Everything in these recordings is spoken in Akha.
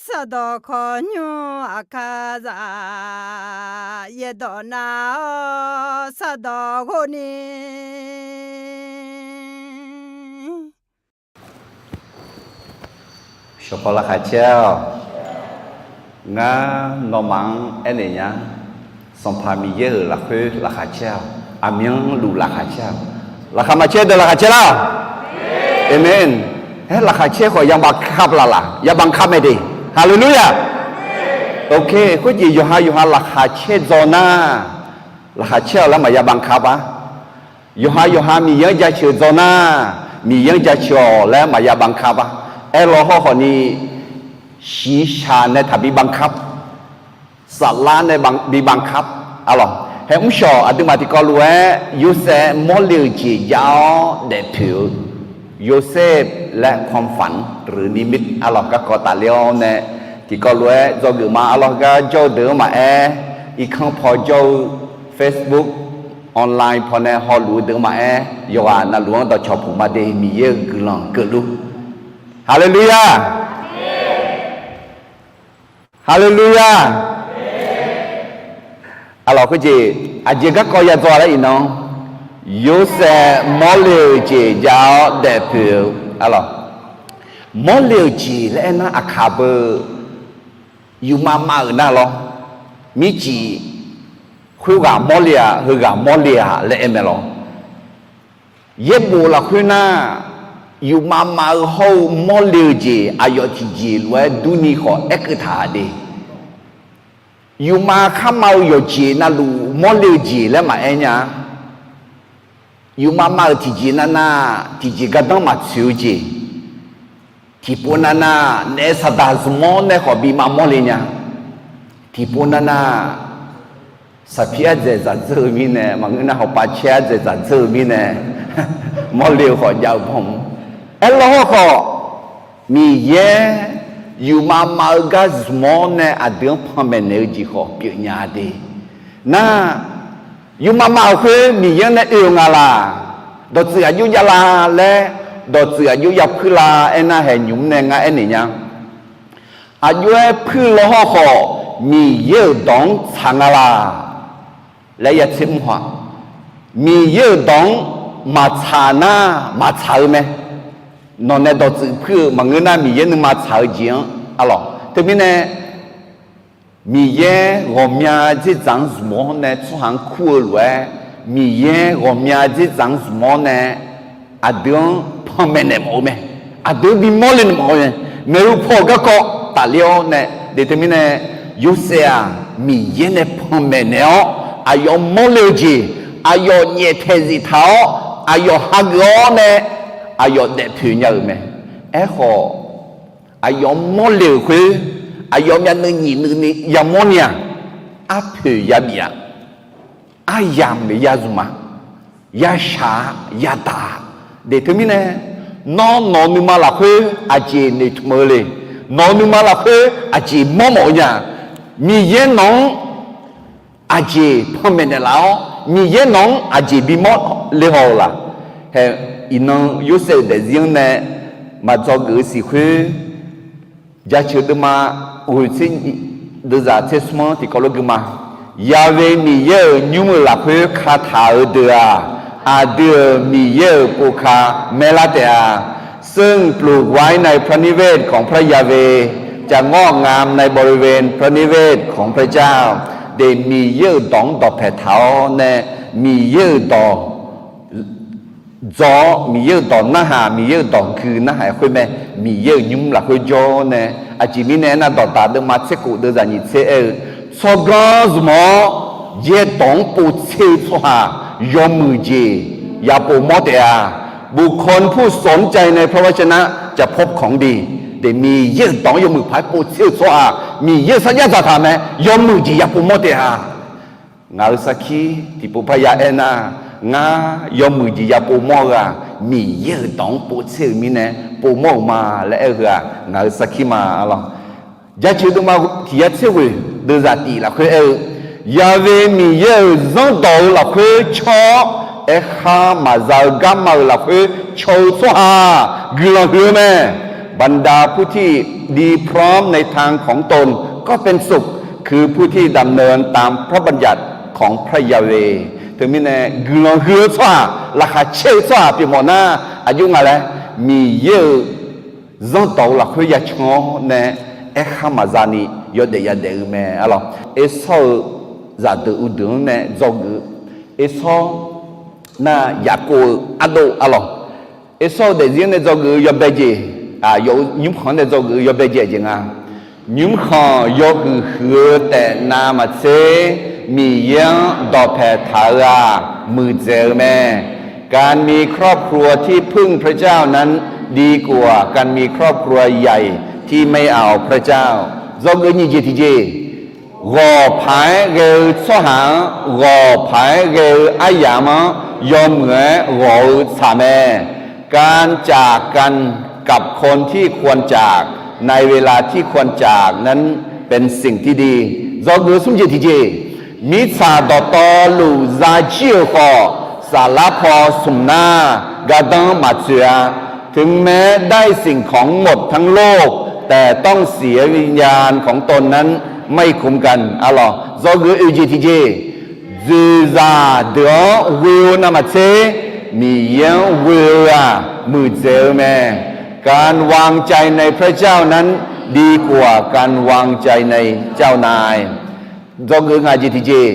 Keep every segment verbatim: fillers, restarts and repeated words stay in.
Sardawq khawqnymr aqkar zaq, yaerdawq nav-awr sardawq ghov ni. Shawqpaw laqkhaq caer-awq. Ngar nawmaf-anr aernaeq nya, Sanqpaq Miqyaer-euq lafkhoer laqkhaq caer-awq. Aqmyanluf laqkhaq caer-awq. Laqkhaq maqcaer deuq laqkhaq caer lar-awq. Aqmeq. Aer laqkhaq caer khawf ยังบังคับ laf laq, ยังบังคับ mae de. Haleluya. Ok, khoerjeq yawqha yawqha laqkhaq caer dzaw nar, laqkhaq caer-awq laer maq ยังบังคับ ar. Yawqha yawqha Miqyaer-anr jaceuq dzaw nar, Miqyaer-anr jaceuq-awq laer maq ยังบังคับ ar. Aerlaw hawrkhawf ni, shiqshaq nae taqbi บังคับ, saflar nae bi บังคับ arlawq. Hae mrshawq aqduimaf tiqkawv lof-aer Yorsaev mawrle-euq jeq jav-awr daefpoeq-eu, Yosef laer ความฝัน หรือนิมิต arlawq garkawv tafler-awr nae, tiqkawv lof-aer dzawgeuf ma. Arlawq heugar jawr-eu deuq-anr maqaer, irkanr paw jawr-eu, Facebook, online paw nae hawluf-eu deuq-anr maqaer, yawqghaq navluf-anr dawqcawq puq ma de. Miqyaer-euq guiqlanq keuvluf. Haleluya. Haleluya. Arlawq khoerjeq, aqjeq garkawv ya dzaw laer iqnan, Yorsaev mawrle-euq jeq jav-awr daefpoeq-eu, arlawq, mawrle-euq jeq laer aernar aqkaq beu yufmav mav-euq nar lawr. Mircif khoerghaq mawrle-aq, heughaq mawrle-aq laer aer mae lawr. Yaerbof lafkhoer nar, yufmav mav-eu hawr-eu mawrle-eu jeq aqyawf tiqjeq lof-aer durni khawf aerkeuv taq de. Yufmav kharmav-eu yawqjeq navluf mawrle-eu jeq laer maqaer nya-a. Yufmav mav-euq tiqjeq navnav, tiqjeq gardanr maqtsoeq-eu jeq, tiqpov navnav naef saqdaq zmq-awr nae khawf bi mav mawrle nya. Tiqpov navnav saqpir ardzaeq dzaqdzeur-eu mirnae, maqngeur nar hawpav caer ardzaeq dzaqdzeur-eu mirnae, mawrle-eu khawf jav-eu bawm. Aerlawr hawrkhawf, Miqyaer yufmav mav-eu gar zmq-awr nae aqdui-anr panmaeq naeq-eu jeq khawf pyeuf nya de. Nar, yufmav mav-euq khoer Miqyaer-anr nae oe-eu nga laq, dawqtsuif aqjox jav la laer, dawqtsuif aqjox ya puir la aernar, haeq nymq-mr nae ngar aernaeq nya. Aqjox-aer puir law hawrkhawf, Miqyaer-euq dawq-anr tsaq nga laq laer ya tser mr haw-a. Miqyaer-euq dawq-anr maqtsaq nar, maqtsaq-eu mae. Nawq nae dawqtsuif puir-eu maqngeur nar, Miqyaer nuima tsaq-eu jeq-anr arlawq. Teumirnae, Miqyaer ghawqmya dzerdzaq-anr zmq-awr nae tsawrhaq-anr kur-eu lof-aer, Miqyaer ghawqmya dzerdzaq-anr zmq-awr nae aqdui-anr panmaeq naeq mawf-eu mae. Aqdui-anr bimawr le naeq mawf-eu mae. Maeqhu paw-euq garkawv tafler-awr nae, de teumirnae, Yorsaev-aq, Miqyaer nae panmaeq naeq-awr, aqyawf mawrle-eu jeq, aqyawf nyaeftaeq zif taq-awr, aqyawf hageuf-awr nae, aqyawf daefpoeq nya-euq mae. Aerkhawf, aqyawf mawrle-euq khoer, aqyawf myavnuiv nyiq nuiv ni yamawr ni-aq, arpoeq yabif-aq, aryamq ya zmq-a, yashaq-a, yadaq-a. De teumirnae, nawr nawq-eu nuima lafkhoer aqjeq noeqtmq-eu le? Nawq-eu nuima lafkhoer aqjeq mawrmawf-eu nya? Miqyaer nawq-anr aqjeq panmaeq naeqlaf-awr, Miqyaer nawq-anr aqjeq bimawr le haw-eu laq? Hae, iqnan Yorsaev-euq daefzir-anr nae maqdzawgeuf-eu siq khoer, Jaceuq deuvma ghoeq tser nyiq, deuvzaq tser smr-anr tiqkawv lof gui ma. Yaqve Miqyaer-euq nymr-euq lafkhoer kataq-eu deuq-aq, aqdui-euq Miqyaer-euq povka maerlar taef-a. ซึ่งปลูกไว้ในพระนิเวศของพระยาเวห์ จะงอกงามในบริเวณพระนิเวศของพระเจ้า De Miqyaer-euq dawq-anr dawqpaeq taq-awr nae, Miqyaer-euq dawq dzaw-awr, Miqyaer-euq dawq narhaq, Miqyaer-euq dawq gui narhaq-aer khoer mae. Miqyaer-euq nymr lafkhoer jawr-awr nae, aqjeq mirnae aernar, dawqdaq deuvma tser khof deuvzaq nyiq tser aer-eu, tsawrganr zmq-awr, yaer dawq-anr povtser-eu tsawrhaq yawmuiq jeq yapov mawr taef-a. บุคคลผู้สนใจในพระวจนะจะพบของดี De Miqyaer-euq dawq-anr yawmuiq paq-aer povtser-eu tsawrhaq Miqyaer-euq sarjax dzaqtaq mae. Yawmuiq jeq yapov mawr taef-a. Ngaq-euq sarkir tiqpov parya aernar, ngar yawmuiq jeq yapov mawr-eu-aq, Miqyaer-euq dawq-anr povtser-euq mirnae povmawr-euq ma laer aer-eu heu-aq, ngaq-euq sarkir ma lawr. Jaceuq deuvma tiq yar tser ghoeq deuvzaq tif lafkhoer aer-eu, Yaqve Miqyaer-euq zanrdawq-eu lafkhoer caw-awr, aerkhar maqza-eu garma-euq lafkhoer caw-eu tsawrhaq guiqlanq huiq-eu mae. บรรดาผู้ที่ดีพร้อมในทางของตนก็เป็นสุข คือผู้ที่ดำเนินตามพระบัญญัติของพระยาเวห์ Teumirnae guiqlanq huiq-eu tsawrhaq, laqkhaq caer-eu tsawrhaq pyeufmawf nar, aqjox nga laer, Miqyaer-euq zanrdawq-eu lafkhoer yacan-awr nae aerkhar maqza ni yawdaef yadaef-eu mae. Arlawq, Ersawr-eu zaqdeuq uqdeuq-anr nae dzawgeuf-eu, Ersawr nar Yaqkov-eu ardov arlawq, Ersawr-eu daefzir-anr nae dzawgeuf-eu yawbae jeq, yawf-eu nymrkhanq-anr nae dzawgeuf-eu yawbae jeq aqjeq nga. Nymrkhanq yawhuiq huiq-eu taef navmaqtser, Miqyaer-anr dawqpae taq-eu-aq muiqdzaeq-eu mae. การมีครอบครัวที่พึ่งพระเจ้านั้นดีกว่าการมีครอบครัวใหญ่ที่ไม่เอาพระเจ้า Dzawgeuf nyiq jeq tiqjeq, ghawq paq-aer ghae-eu tsawrhaq-anr ghawq paq-aer ghae-eu aryamq-anr yawmuiq-aer ghawq-eu tsaq mae. การจากกันกับคนที่ควรจากในเวลาที่ควรจากนั้นเป็นสิ่งที่ดี Dzawgeuf smr jeq tiqjeq, mirtsaq dawqtawvluf zajir-euq khawf, saflar paw smq nar gardanr maqtsoeq-a. ถึงแม้ได้สิ่งของหมดทั้งโลก แต่ต้องเสียวิญญาณของตนนั้นไม่คุ้มกัน Arlawq, dzawgeuf oeq jeq tiqjeq, dzoeqzaq deuq-anr ghoe-eu navmaqtser, Miqyaer-anr ghoe-eu-aq muiqdzaeq-eu mae. การวางใจในพระเจ้านั้นดีกว่าการวางใจในเจ้านาย Dzawgeuf ngaq jeq tiqjeq,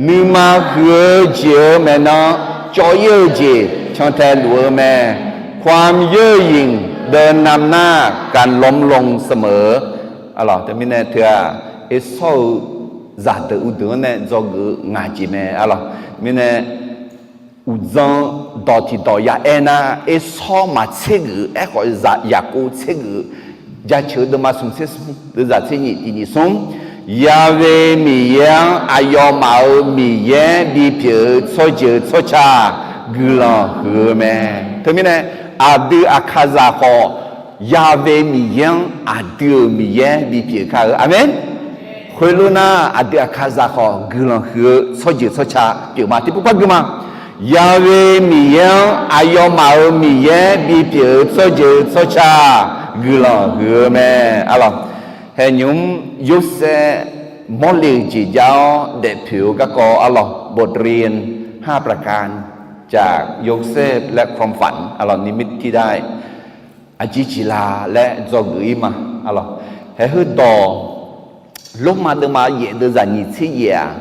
nuima huiq-eu jeq-eu maeqnan cawv-ir-eu jeq cantae luf-eu mae. ความเย่อหยิ่งเดินนำหน้าการล้มลงเสมอ Arlawq, teumirnae teu-aq, Ersawr-eu zaqdeuq uqdeuq-anr nae dzawgeuf-eu ngaq jeq mae. Arlawq, mirnae uqdzan dawq tiqdawq ya aer nar, Ersawr maqtser geuf-eu aerkhawf, Yaqkov tser geuf-eu, Jaceuq-eu deuvma smq tser smr, deuvzaq tser nyiq tiq nyiq smr, Yahweh Miqyaer-anr aqyawfmaf-euq Miqyaer bipyeuf-eu tsawrjeuq tsawrca guiqlanq huiq-eu mae. Teumirnae aqdui aqkaqzaq khawf, Yahweh Miqyaer-anr aqdui-euq Miqyaer bipyeuf kar-eu. Aqmeq. Khoerlof nar, aqdui aqkaqzaq khawf guiqlanq huiq-eu tsawrjeuq tsawrca pyeufma, tiqpov par guima. Yahweh Miqyaer-anr aqyawfmaf-euq Miqyaer bipyeuf-eu tsawrjeuq tsawrca guiqlanq huiq-eu mae. Arlawq, haeqnymr Yorsaev mawrle-eu jeq jar-awr daefpoeq-eu garkawv arlawq, บทเรียนห้าประการ จากโยเซฟและความฝัน arlawq, นิมิตที่ได้ aqjeq jeq la laer dzawgeuf-ir ma. Arlawq, haeq heudawq Lormav deuvma yaef deuvzaq nyiq tser yaef-aq,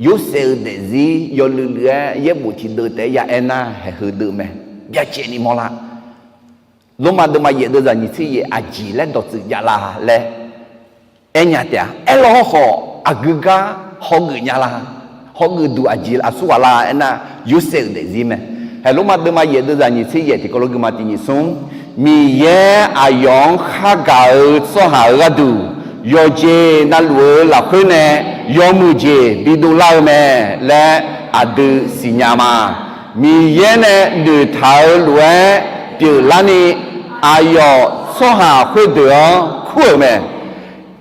Yorsaev-eu daefzir yawluiv luiv-aer yaerbof tiqdeuv taef-aer ya aer nar, haeq heudeuv mae, byacaevni mawrlar. Lormav deuvma yaef deuvzaq nyiq tser yaef aqjeq laer dawqtsuif jav la laer aernya taef-a. Aerlawr hawrkhawf aqgeu gar hawgeuf nya la, hawgeuf duq aqjeq aqsur ghaq la aernar, Yorsaev-euq daefzir mae. Haeq Lormav deuvma yaef deuvzaq nyiq tser yaef tiqkawv lof guima tiq nyiq smr, Miqyaer aqyawf-anr khargaq-eu tsawrhaq-euq gharduq yawqjeq navluf-eu lafkhoer nae yawmuiq jeq bidov lar-eu mae laer aqdui siqnya ma. Miqyaer nae noeqtaq-eu lof-aer pyeuflarni, aqyawf tsawrhaq khoerdeuq-anr kur-euq mae.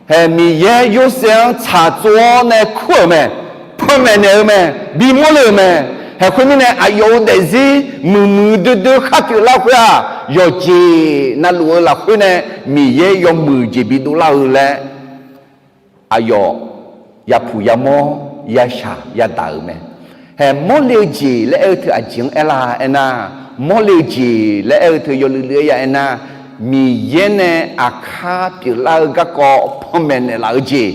Haeq Miqyaer Yorsaev-anr tsaqtsov-awr nae kur-euq mae. Panmaeq naeq-eu mae. Bimawr le-euq mae. Haeq khoermirnae aqyawf-euq daefzir muiqmuiq doer doer khar pyeuflar khoer-aq, yawqjeq navluf-eu lafkhoer nae Miqyaer yawmuiq jeq bidov lar-eu laer aqyawf yapuq yamawr yashaq yadaq-euq mae. Haeq mawrle-eu jeq laer aer-eu teu aqjeq-anr aerlar aernar, mawrle-eu jeq laer aer-eu teu yawluiv luiv-aer ya aernar, Miqyaer nae aqkar pyeuflar-eu garkawv panmaeq naeqlaf-eu jeq,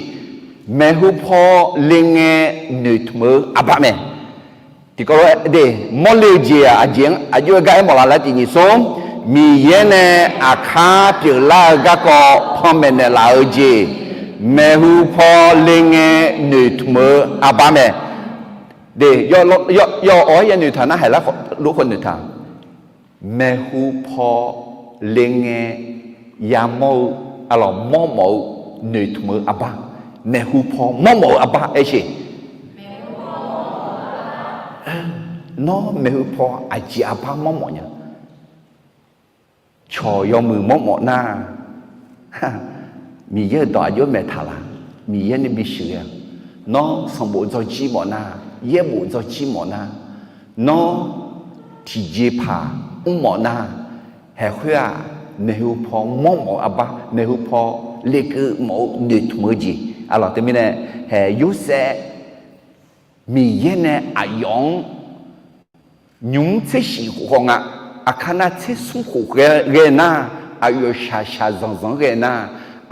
maeqhu paw le ngae noeqtmq-eu aqbar mae. Tiqkawv lof-aer de, mawrle-eu jeq-aq aqjeq-anr aqjox-aer gar aermawf laf laer tiq nyiq smr, Miqyaer nae aqkar pyeuflar-eu garkawv panmaeq naeqlaf-eu jeq, maeqhu paw le ngae noeqtmq-eu aqbar mae. De, yawf awq-aer yanoeq taq nar, haeq lar lor khawf noeqtaq. Maeqhu paw le ngae yamawr-eu, arlawq, mawrmawf-eu noeqtmq-eu aqbar. Maeqhu paw mawrmawf-eu aqbar aer sheq. Nawr maeqhu paw aqjeq aqbar mawrmawf nya? Cawq yawmuiq mawrmawf nar, Miqyaer-euq dawq aqjox maeq taq la? Miqyaer nae bisheuq-a? Nawr sanqbof dzawjir mawf nar, yaerbof dzawjir mawf nar, nawr tiqjeqpaq mrmawf nar, haeq khoer-aq, maeqhu paw mawrmawf-eu arbar, maeqhu paw lekeuv mawf-eu noeqtmq-eu jeq. Arlawq, teumirnae hae Yorsaev Miqyaer nae aqyawf-anr nymq-mr tser shif khof khawf nga, aqkar nar tser smr khof ghae nar, aqyawf shaqshaq zanqzanq-anr ghae nar,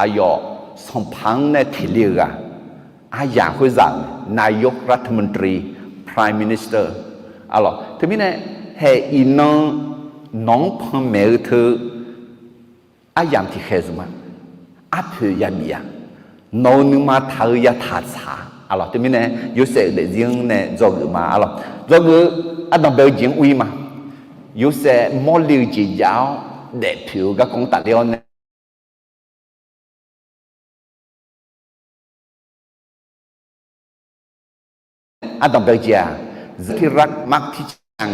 aqyawf sanqpaq-anr nae teqle-eu ghaq, aryamq khoerzaq, นายกรัฐมนตรี, Prime Minister. Arlawq, teumirnae hae iqnan nawq-anr panmaeq-eu teu aryamq tiqkhaeq zmq ma. Arpoeq yabif-a. Nawq-euq nuima taq-eu yataq tsaq. Arlawq, teumirnae Yorsaev-euq daefzir-anr nae dzawgeuf ma. Arlawq, dzawgeuf-eu ardanqbae-eu jeq-anr ur-ir ma. Yorsaev mawrle-eu jeq jav-awr daefpoeq-eu garkawv-anr tafler-awr nae ardanqbae-eu jeq-aq, สถิตรัก มักที่ชัง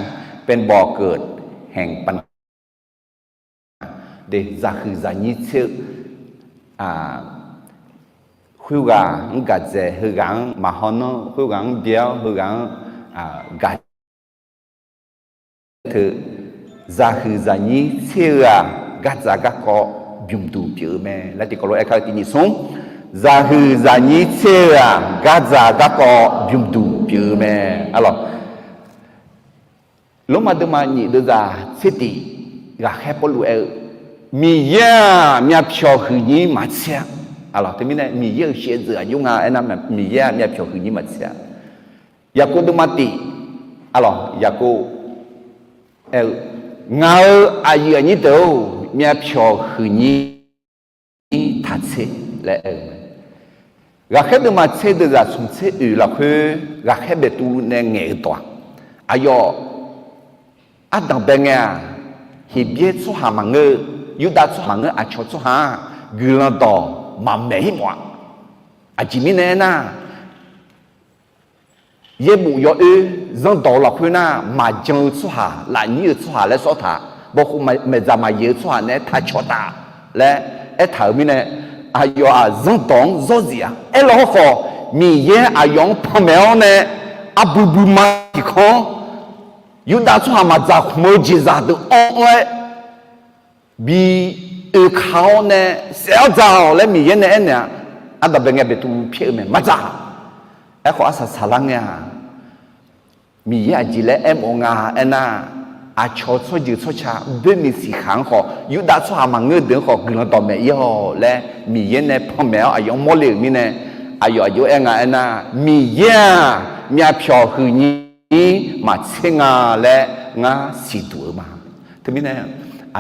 เป็นบ่อเกิดแห่งปัญหา de, zaqhuiq zaqnyir tser-eu khoerghaq-anr gaqdzaeq, heughaq-anr maqhaw nanr-eu, khoerghaq-anr byaer-awr heughaq-anr gaqdzaeq teu, zaqhuiq zaqnyir tser-eu-aq, gardzaq garkawv bymqduq pyeuf-eu mae laer tiqkawv lof-aer kar-eu tiqnyif smr. Zaqhuiq zaqnyir tser-eu-aq, gardzaq garkawv bymqduq pyeuf-eu mae. Arlawq, Lormav deuvma nyif deuvzaq tser tiq, ghaqkhaer Pawrluv aer-eu, Miqyaer-aq myavpyawq huiqnyir maqtser-a. Arlawq, teumirnae Miqyaer-euq shaevdzeuf aqjox nga aernar, Miqyaer-aq myavpyawq huiqnyir maqtser-a. Yaqkov deuvma tiq, arlawq, Yaqkov aer-eu, Ngaq-euq aqyuif aqnyir deuq-or, myavpyawq huiqnyir taqtser laer aer-eu mae. Ghaqkhaer deuvma tser deuvzaq smq tser oeq lafkhoer ghaqkhaer baetuv nae ngaeq-eu dawq-aq, aqyawf ardanqbae ngae-aq, Heqbyaer tsawrhaq maqngeur-eu, Yurdav tsawrhaq maqngeur-eu aqcawq tsawrhaq-aq, guiqlanq dawq maqmaeq-ir mawf-a. Aqjeq mirnae aernar, yaerbof yawoer zanrdawq-eu lafkhoer nar, maqjan-eu tsawrhaq, lafnyir-euq tsawrhaq laer sawr taq, bawkhof maeqdzaq maqyaeq-eu tsawrhaq naeq-aer taq cawq taf laer aertaq-euq mirnae, aqyawf-aq zanrdawq-anr zawr zif-a. Aerlawq hawkhawf, Miqyaer aqyawf-anr panmaeq-awr nae arbui buima tiqkanr, Yurdav tsawrhaq maqdzaq khmq-eu jeqzaq deuq anr-aer bi oeka-awr nae saef-awr dzaq-awq laer Miqyaer nae aernaeq-a. Ardanqbae ngae baetuv pyaer-eu mae, maqdzaq. Aerkhawf arsaq saqlar ngae-aq, Miqyaer aqjeq laer aermawf nga aernar, aqcawq tsawrjeuq tsawrca boermiq siqkhaq-anr khawf, Yurdav tsawrhaq maqngeur deuq-anr khawf guiqlanq dawqmaeq-ir-awq laer Miqyaer nae panmaeq-awr aqyawf-anr mawrle-euq mirnae, aqyawf aqjox aer nga aernar, Miqyaer-aq myavpyawq huiqnyir maqtser nga laer ngar siqduq-eu ma. Teumirnae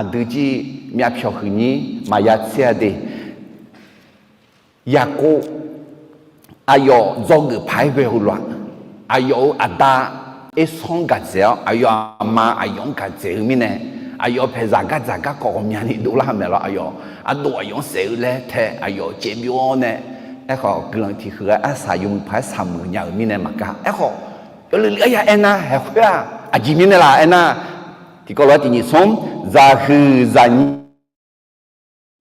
aqdui jir myavpyawq huiqnyir maqya tser-a de. Yaqkov aqyawf dzawgeuf paq-aer ghae-eu lof-aq, aqyawf-euq aqda ersanr-anr gaqdzaeq-awr, aqyawf aqma aqyawf-anr gaqdzaeq-eu mirnae, aqyawf paeqzaq gardzaq garkawv ghawqmyani dovlar-eu mae lawr. Aqyawf ardov aqyawf-anr saef-eu laer tae aqyawf caev byov-awr nae, aerkhawf guiqlanq tiq huiq-aer arsaq yawmuiq paq-aer saqmuiq nya-euq mirnae maqgar. Aerkhawf yawlui lif-aer ya aernar, haeqkhoer-aq aqjeq mirnae laf aernar, tiqkawv lof-aer tiqnyif smr, zaqhuiq zaqnyir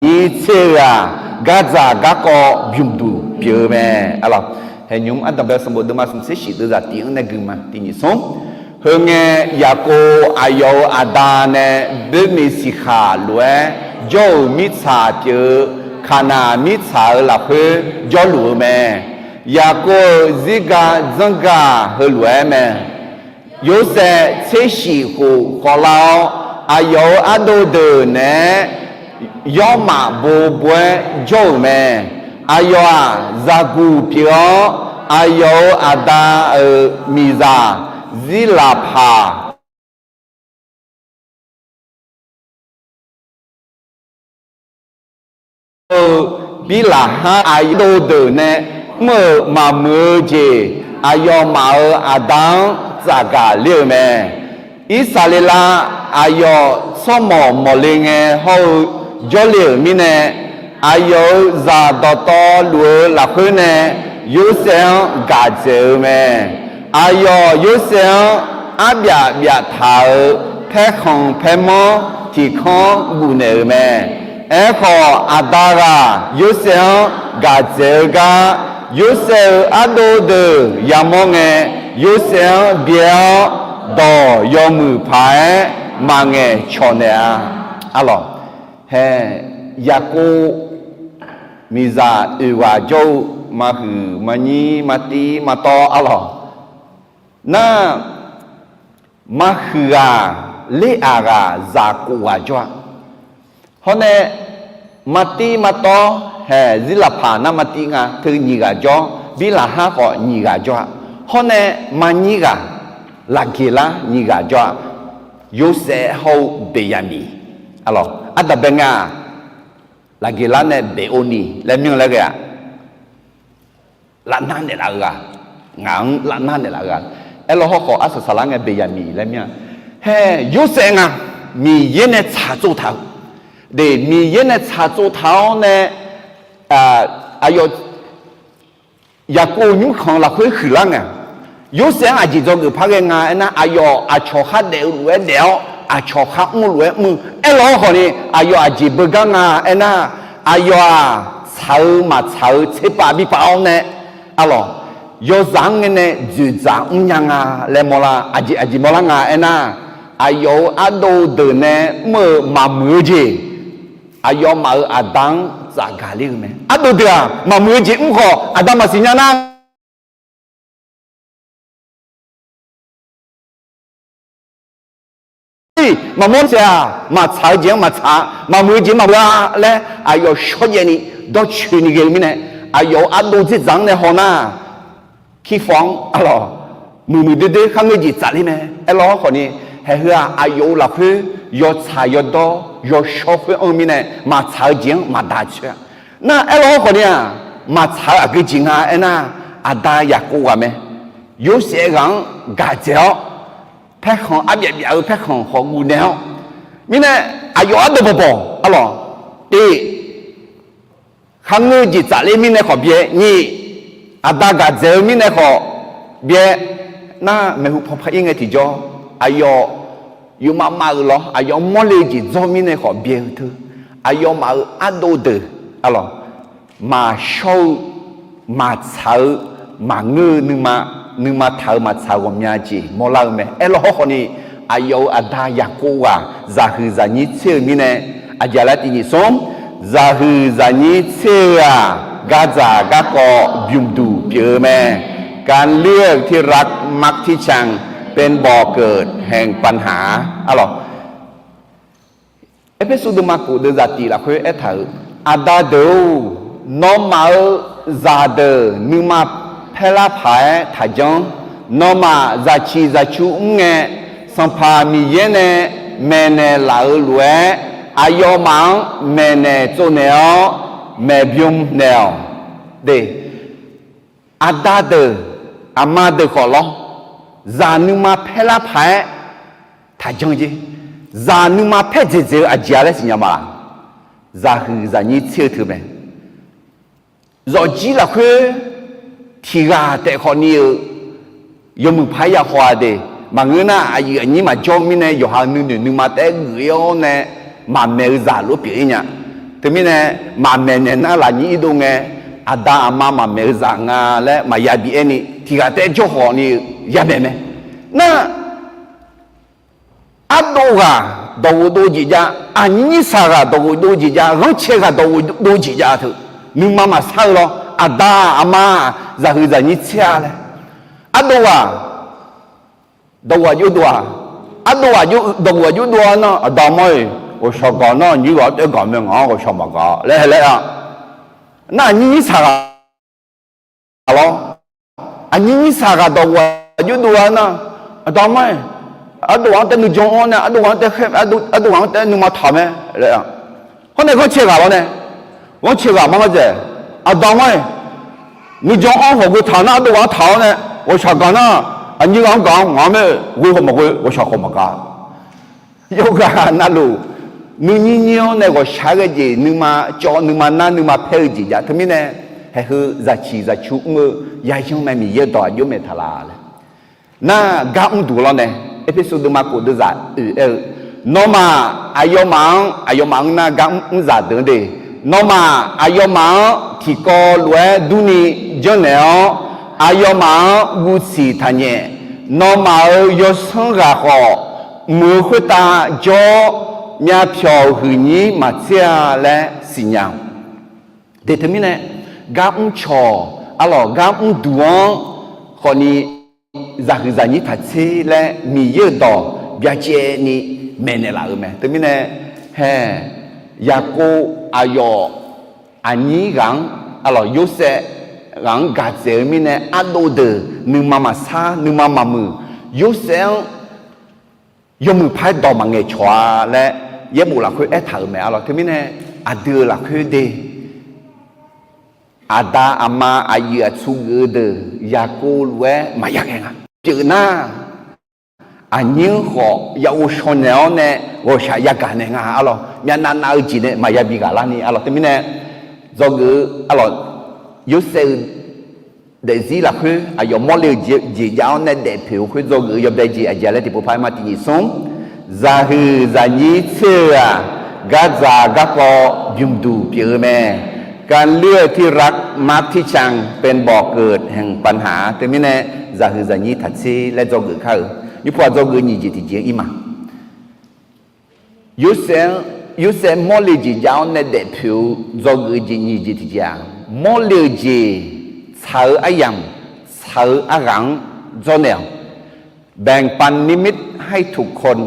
nyir tser-eu-aq, gardzaq garkawv bymqduq pyeuf-eu mae. Arlawq, haeqnymr ardanqbae sanqbof deuvma smq tser shif deuvzaq tiq-anr nae gui ma. Tiqnyif smr, heungae Yaqkov aqyawf-euq aqda nae boermiq siqkhaq lof-aer jawr-euq mirtsaq pyeuf-eu Kaqnaq mirtsaq-euq lafkhoer jawrluf-eu mae. Yaqkov-euq zirga dzanrgaq heulof-aer mae. Yorsaev tser shif khof khawvlar-awr, aqyawf-euq ardov deuq naeq-aer yawrmaf bobo-aer jawr-euq mae. Aqyawf-aq, zaqguq pyeuf-awr, aqyawf-euq aqda-euq miqzaq Zirlaqpaq-eu Birlaqhar aqyawf-euq ardov deuq nae mr-euq maqmuiq-eu jeq, aqyawfmaf-euq aqda-anr tsafgaq ler-eu mae. Irsaqleqlav aqyawf tsawrmawq mawqle ngae hawr-eu jawrle-euq mirnae, aqyawf-euq zaq dawqtawvluf-eu lafkhoer nae Yorsaev-anr gaq dzaeq-eu mae. Aqyawf Yorsaev-anr arbyaf byaftaq-euq paerkhanq paermanr tiq kanr gufnaeq-euq mae. Aerkhawf, aqda ghaq Yorsaev-anr gaq dzaeq-eu gar, Yorsaev-euq ardov deuq yamawr ngae, Yorsaev-anr byae-awr, dawq yawmuiq paq-aer maqngaeq cawq naeq-a. Arlawq, Hae, Yaqkov miqzaq oeq ghaq jawr-eu maqhuiq maqnyir maqtiv maqtawv arlawq. Nar, maqhuiq ghaq ler aqghaq zaq kof ghaq jawr-a. Hawr nae, maqtiv maqtawv haeq Zirlaqpaq nar maqtiv nga teu nyiq ghaq jawr, Birlaqhar khawf nyiq ghaq jawr-a. Hawr nae, maqnyir ghaq Laqgeqlar nyiq ghaq jawr-a. Yorsaev hawr-eu Beqyaqmiq, arlawq, ardanq bae nga-aq, Laqgeqlar nae Beqovniq laer myanr laer ghae-aq, lavnar naeqlaf-eu ghaq, ngaq-anr lavnar naeqlaf-eu ghaq. Aerlawr hawrkhawf arsaq saqlar ngae Beqyaqmiq laer myanr-a. Hae, Yorsaev nga, Miqyaer nae tsaqtsov taq-eu, de, Miqyaer nae tsaqtsov taq-awr nae, aqyawf Yaqkov nymrkhanq lafkhoer huiqlar ngae, Yorsaev-anr aqjeq dzawgeuf par ghae nga aernar, aqyawf aqcawq khar daef-eu lof-aer daef-awr, aqcawq khar mr-eu lof-aer mr-eu. Aerlawr hawrkhawf ni, aqyawf aqjeq beugar nga aernar, aqyawf-aq, tsaq-eu maqtsaq-eu tserpav bi pav-awr nae, arlawq, yawzaq-anr ngae nae dzoeqdzaq mrnya nga laer mawrlar. Aqjeq aqjeq mawrlar nga aernar, aqyawf-euq ardov deuq nae mr-eu maqmuiq-eu jeq, aqyawfmaf-euq aqda-anr tsafgaq ler-eu mae. Ardov deuq-aq, maqmuiq-eu jeq mr khawf, aqda maqsiq nya nar, maqmawr saef-aq, maqtsaq-eu jeq-anr maqtsaq, maqmuiq-eu jeq maqmuiq-a laer aqyawf shawrjaev ni dawrcoeni ghae-eu mirnae, aqyawf-euq ardov dzerdzaq-anr nae haw nar, Kirfaw-anr arlawq, muiqmuiq doerdoer kharngeur jeq tsafler mae. Aerlawr hawrkhawf ni, haiq heu-aq, aqyawf-euq lafkhoer yawtsaq yawdawr yawshawr khoer anr-eu mirnae, maqtsaq-eu jeq-anr maqdaq coer-a. Nar aerlawr hawrkhawf ni-aq, maqtsaq-eu aqgeu jeq nga aernar, aqda Yaqkov ghaq mae. Yorsaev ghaq-anr gaq dzaeq-awr, paerkhanq arbyaf byaf-eu paerkhanq khawf guvnaeq-awr, mirnae aqyawf ardov bawqbawq arlawq, tiq, kharngeur jeq tsafler mirnae khawf byae, nyiq, aqda gaq dzaeq-eu mirnae khawf byae, nar maeqhu paw par ir ngae tiqjawr, aqyawf yufmav mav-euq lawr, aqyawf mawrle-eu jeq dzawr mirnae khawf byae-eu teu, aqyawfmaf-euq ardov deuq, arlawq, maqshawr-eu, maqtsaq-eu, maqngeur-eu nuima, nuima taq-eu maqtsaq ghawqmya jeq mawrlar-eu mae. Aerlawr hawrkhawf ni, aqyawf-euq aqda Yaqkov ghaq zaqhuiq zaqnyir tser-eu mirnae, aqjeq laer tiq nyiq smr, zaqhuiq zaqnyir tser-eu-aq, gardzaq garkawv bymqduq pyeuf-eu mae. การเลือกที่รักมักที่ชัง เป็นบ่อเกิดแห่งปัญหา arlawq. Erpersu deuvma kof deuvzaq tiq lafkhoer aertaq-euq, Aqda deuq-or, nawmaf-euq zaqdeuq nuima paerlar paq-aer taqjanr. Nawmaf zaqciq zaqcu mr ngae, Sanqpaq Miqyaer nae maeqnaeq laf-euq lof-aer, aqyawfmaf-anr maeqnaeq tsovnaeq-awr maeqbym naeq-awq. De, aqda deuq, aqma deuq khawf lawr, zaq nuima paerlar paq-aer taqjanr jer. Zaq nuima paer dzaeqdzaeq-eu aqjeq-a laer siqnya ma laq? Zaqhuiq zaqnyir tser-eu teu mae. Zawqjir lafkhoer tiq ghaq taef khawf ni-euq yawmuiq par ya haw-a de. Maqngeur nar, aqyuif aqnyir maqjawr mirnae yawqha nuinoeq nuima taef-aer geuf-ir-awr nae maqmaeq-eu zaq lof pyeuf-ir nya. Teumirnae, maqmaeq naeq nar lafnyir irdov ngae, aqda aqma maqmaeq-eu zaq nga laer maqya bi aer ni, tiq ghaq taef-aer jawr khawf ni-eu yamaeq mae. Nar, ardov ghaq dawqghof dov jeq jav, aqnyir nyir saq ghaq dawqghof dov jeq jav, ghanrcae ghaq dawqghof dov jeq jav teu, nuima maqsar-eu lawr, aqda aqma zaqhuiq zaqnyir tser-a laer. Ardov ghaq dawqghof aqjox dov-aq, ardov ghaq dawqghof aqjox dov-a nar, aqda aqma-iq ghawqshaq gaq nar, nyir ghaq-anr taef-aer gaq mae, ngaq-anr ghawqshaq maqgaq laer hae laer-a. Nar aqnyir nyir saq ghaq lawr, aqnyir nyir saq ghaq dawqghof aqjox dov-a nar, aqda aqma-iq ardov ghaq-anr taef nuijan anr nae, ardov ghaq-anr taef khaer, ardov ghaq-anr taef nuima taq mae laer-a. Hawr nae ghanrcae ghaq lawr nae, ghanrcae ghaq mar ghanr dzaeq, aqda aqma-iq nuijan anr khawf ghoe taq nar, ardov ghaq-anr taq-awr nae ghawqshaq gaq nar, aqnyir ghaq-anr gaq-anr ngaq-anr mae, ghoe khawf maqghoe, ghawqshaq khawf maqgaq. Yawqghaq navluf, nuinyir nyir-anr nae ghawqshaq-aer ghae jeq nuima cawv, nuima nar, nuima paer-eu jeq jav. Teumirnae, haiq heu zaqciq zaqcu mr-eu yayanr mae, Miqyaer dawq aqjox maeq taq laf laer. Nar gar mr duq lawr nae, Erpersu deuvma kof deuvzaq oeq aer-eu, nawmaf aqyawfmaf-anr, aqyawfmaf-anr nar gar mr zaq deuq-anr de, nawmaf aqyawfmaf-anr tiqkawv lof-aer durni janrnaeq-awr, aqyawfmaf-anr guvsiq taqnyaef. Nawmaf-euq yawsanr ghaq khawf, mq-eu khoertav jawr-awr myavpyawq huiqnyir maqtser-a laer siqnya-awq. Deuq teumirnae, gar mrcawq, arlawq gar mrduq-anr khawfni zaqhuiq zaqnyir taqtser laer Miqyaer-euq dawq byacaevni maeqnaeq laf-euq mae. Teumirnae, hae, Yaqkov aqyawf aqnyir ghaq-anr, arlawq Yorsaev ghaq-anr gaq dzaeq-eu mirnae ardov deuq nuima maqsar nuima maqmuiq, Yorsaev-anr yawmuiq paq-aer dawq maqngaeq cawq-a laer yaerbof lafkhoer aertaq-euq mae, arlawq. Teumirnae, aqdui-euq lafkhoer de, aqda aqma aqyuif aqtsu geuf-eu deuq Yaqkov lof-aer maqya ghae nga. Pyeuf nar, aqnyir-anr khawf ya ghovshaw naeq-awr nae ghawqshaq yagaq naeq nga, arlawq. Myavnav nav-eu jeq nae maqya bi ghaq larni, arlawq. Teumirnae, dzawgeuf-eu, arlawq, Yorsaev-eu daefzir lafkhoer aqyawf mawrle-eu jeq jav-awr nae daefpoeq-eu khoer dzawgeuf-eu yawbae jeq aqjeq laer tiqpov paq-aer ma tiqnyif smr. Zaqhuiq zaqnyir tser-eu-aq, gardzaq garkawv bymqduq pyeuf-eu mae. การเลือกที่รักมักที่ชังเป็นบ่อเกิดแห่งปัญหา Teumirnae, zaqhuiq zaqnyir taqtser laer dzawgeuf kar-euq, nymrpov-aq dzawgeuf nyiq jeq tiqjeq-anr ir ma. Yorsaev-anr, Yorsaev mawrle jeq jav-awr nae daefpoeq-eu dzawgeuf jeq nyiq jeq tiqjeq-aq, mawrle-eu jeq tsaq-eu aryamq, tsaq-eu arghaq-anr dzawrnaeq-awq. แบ่งปันนิมิตให้ทุกคน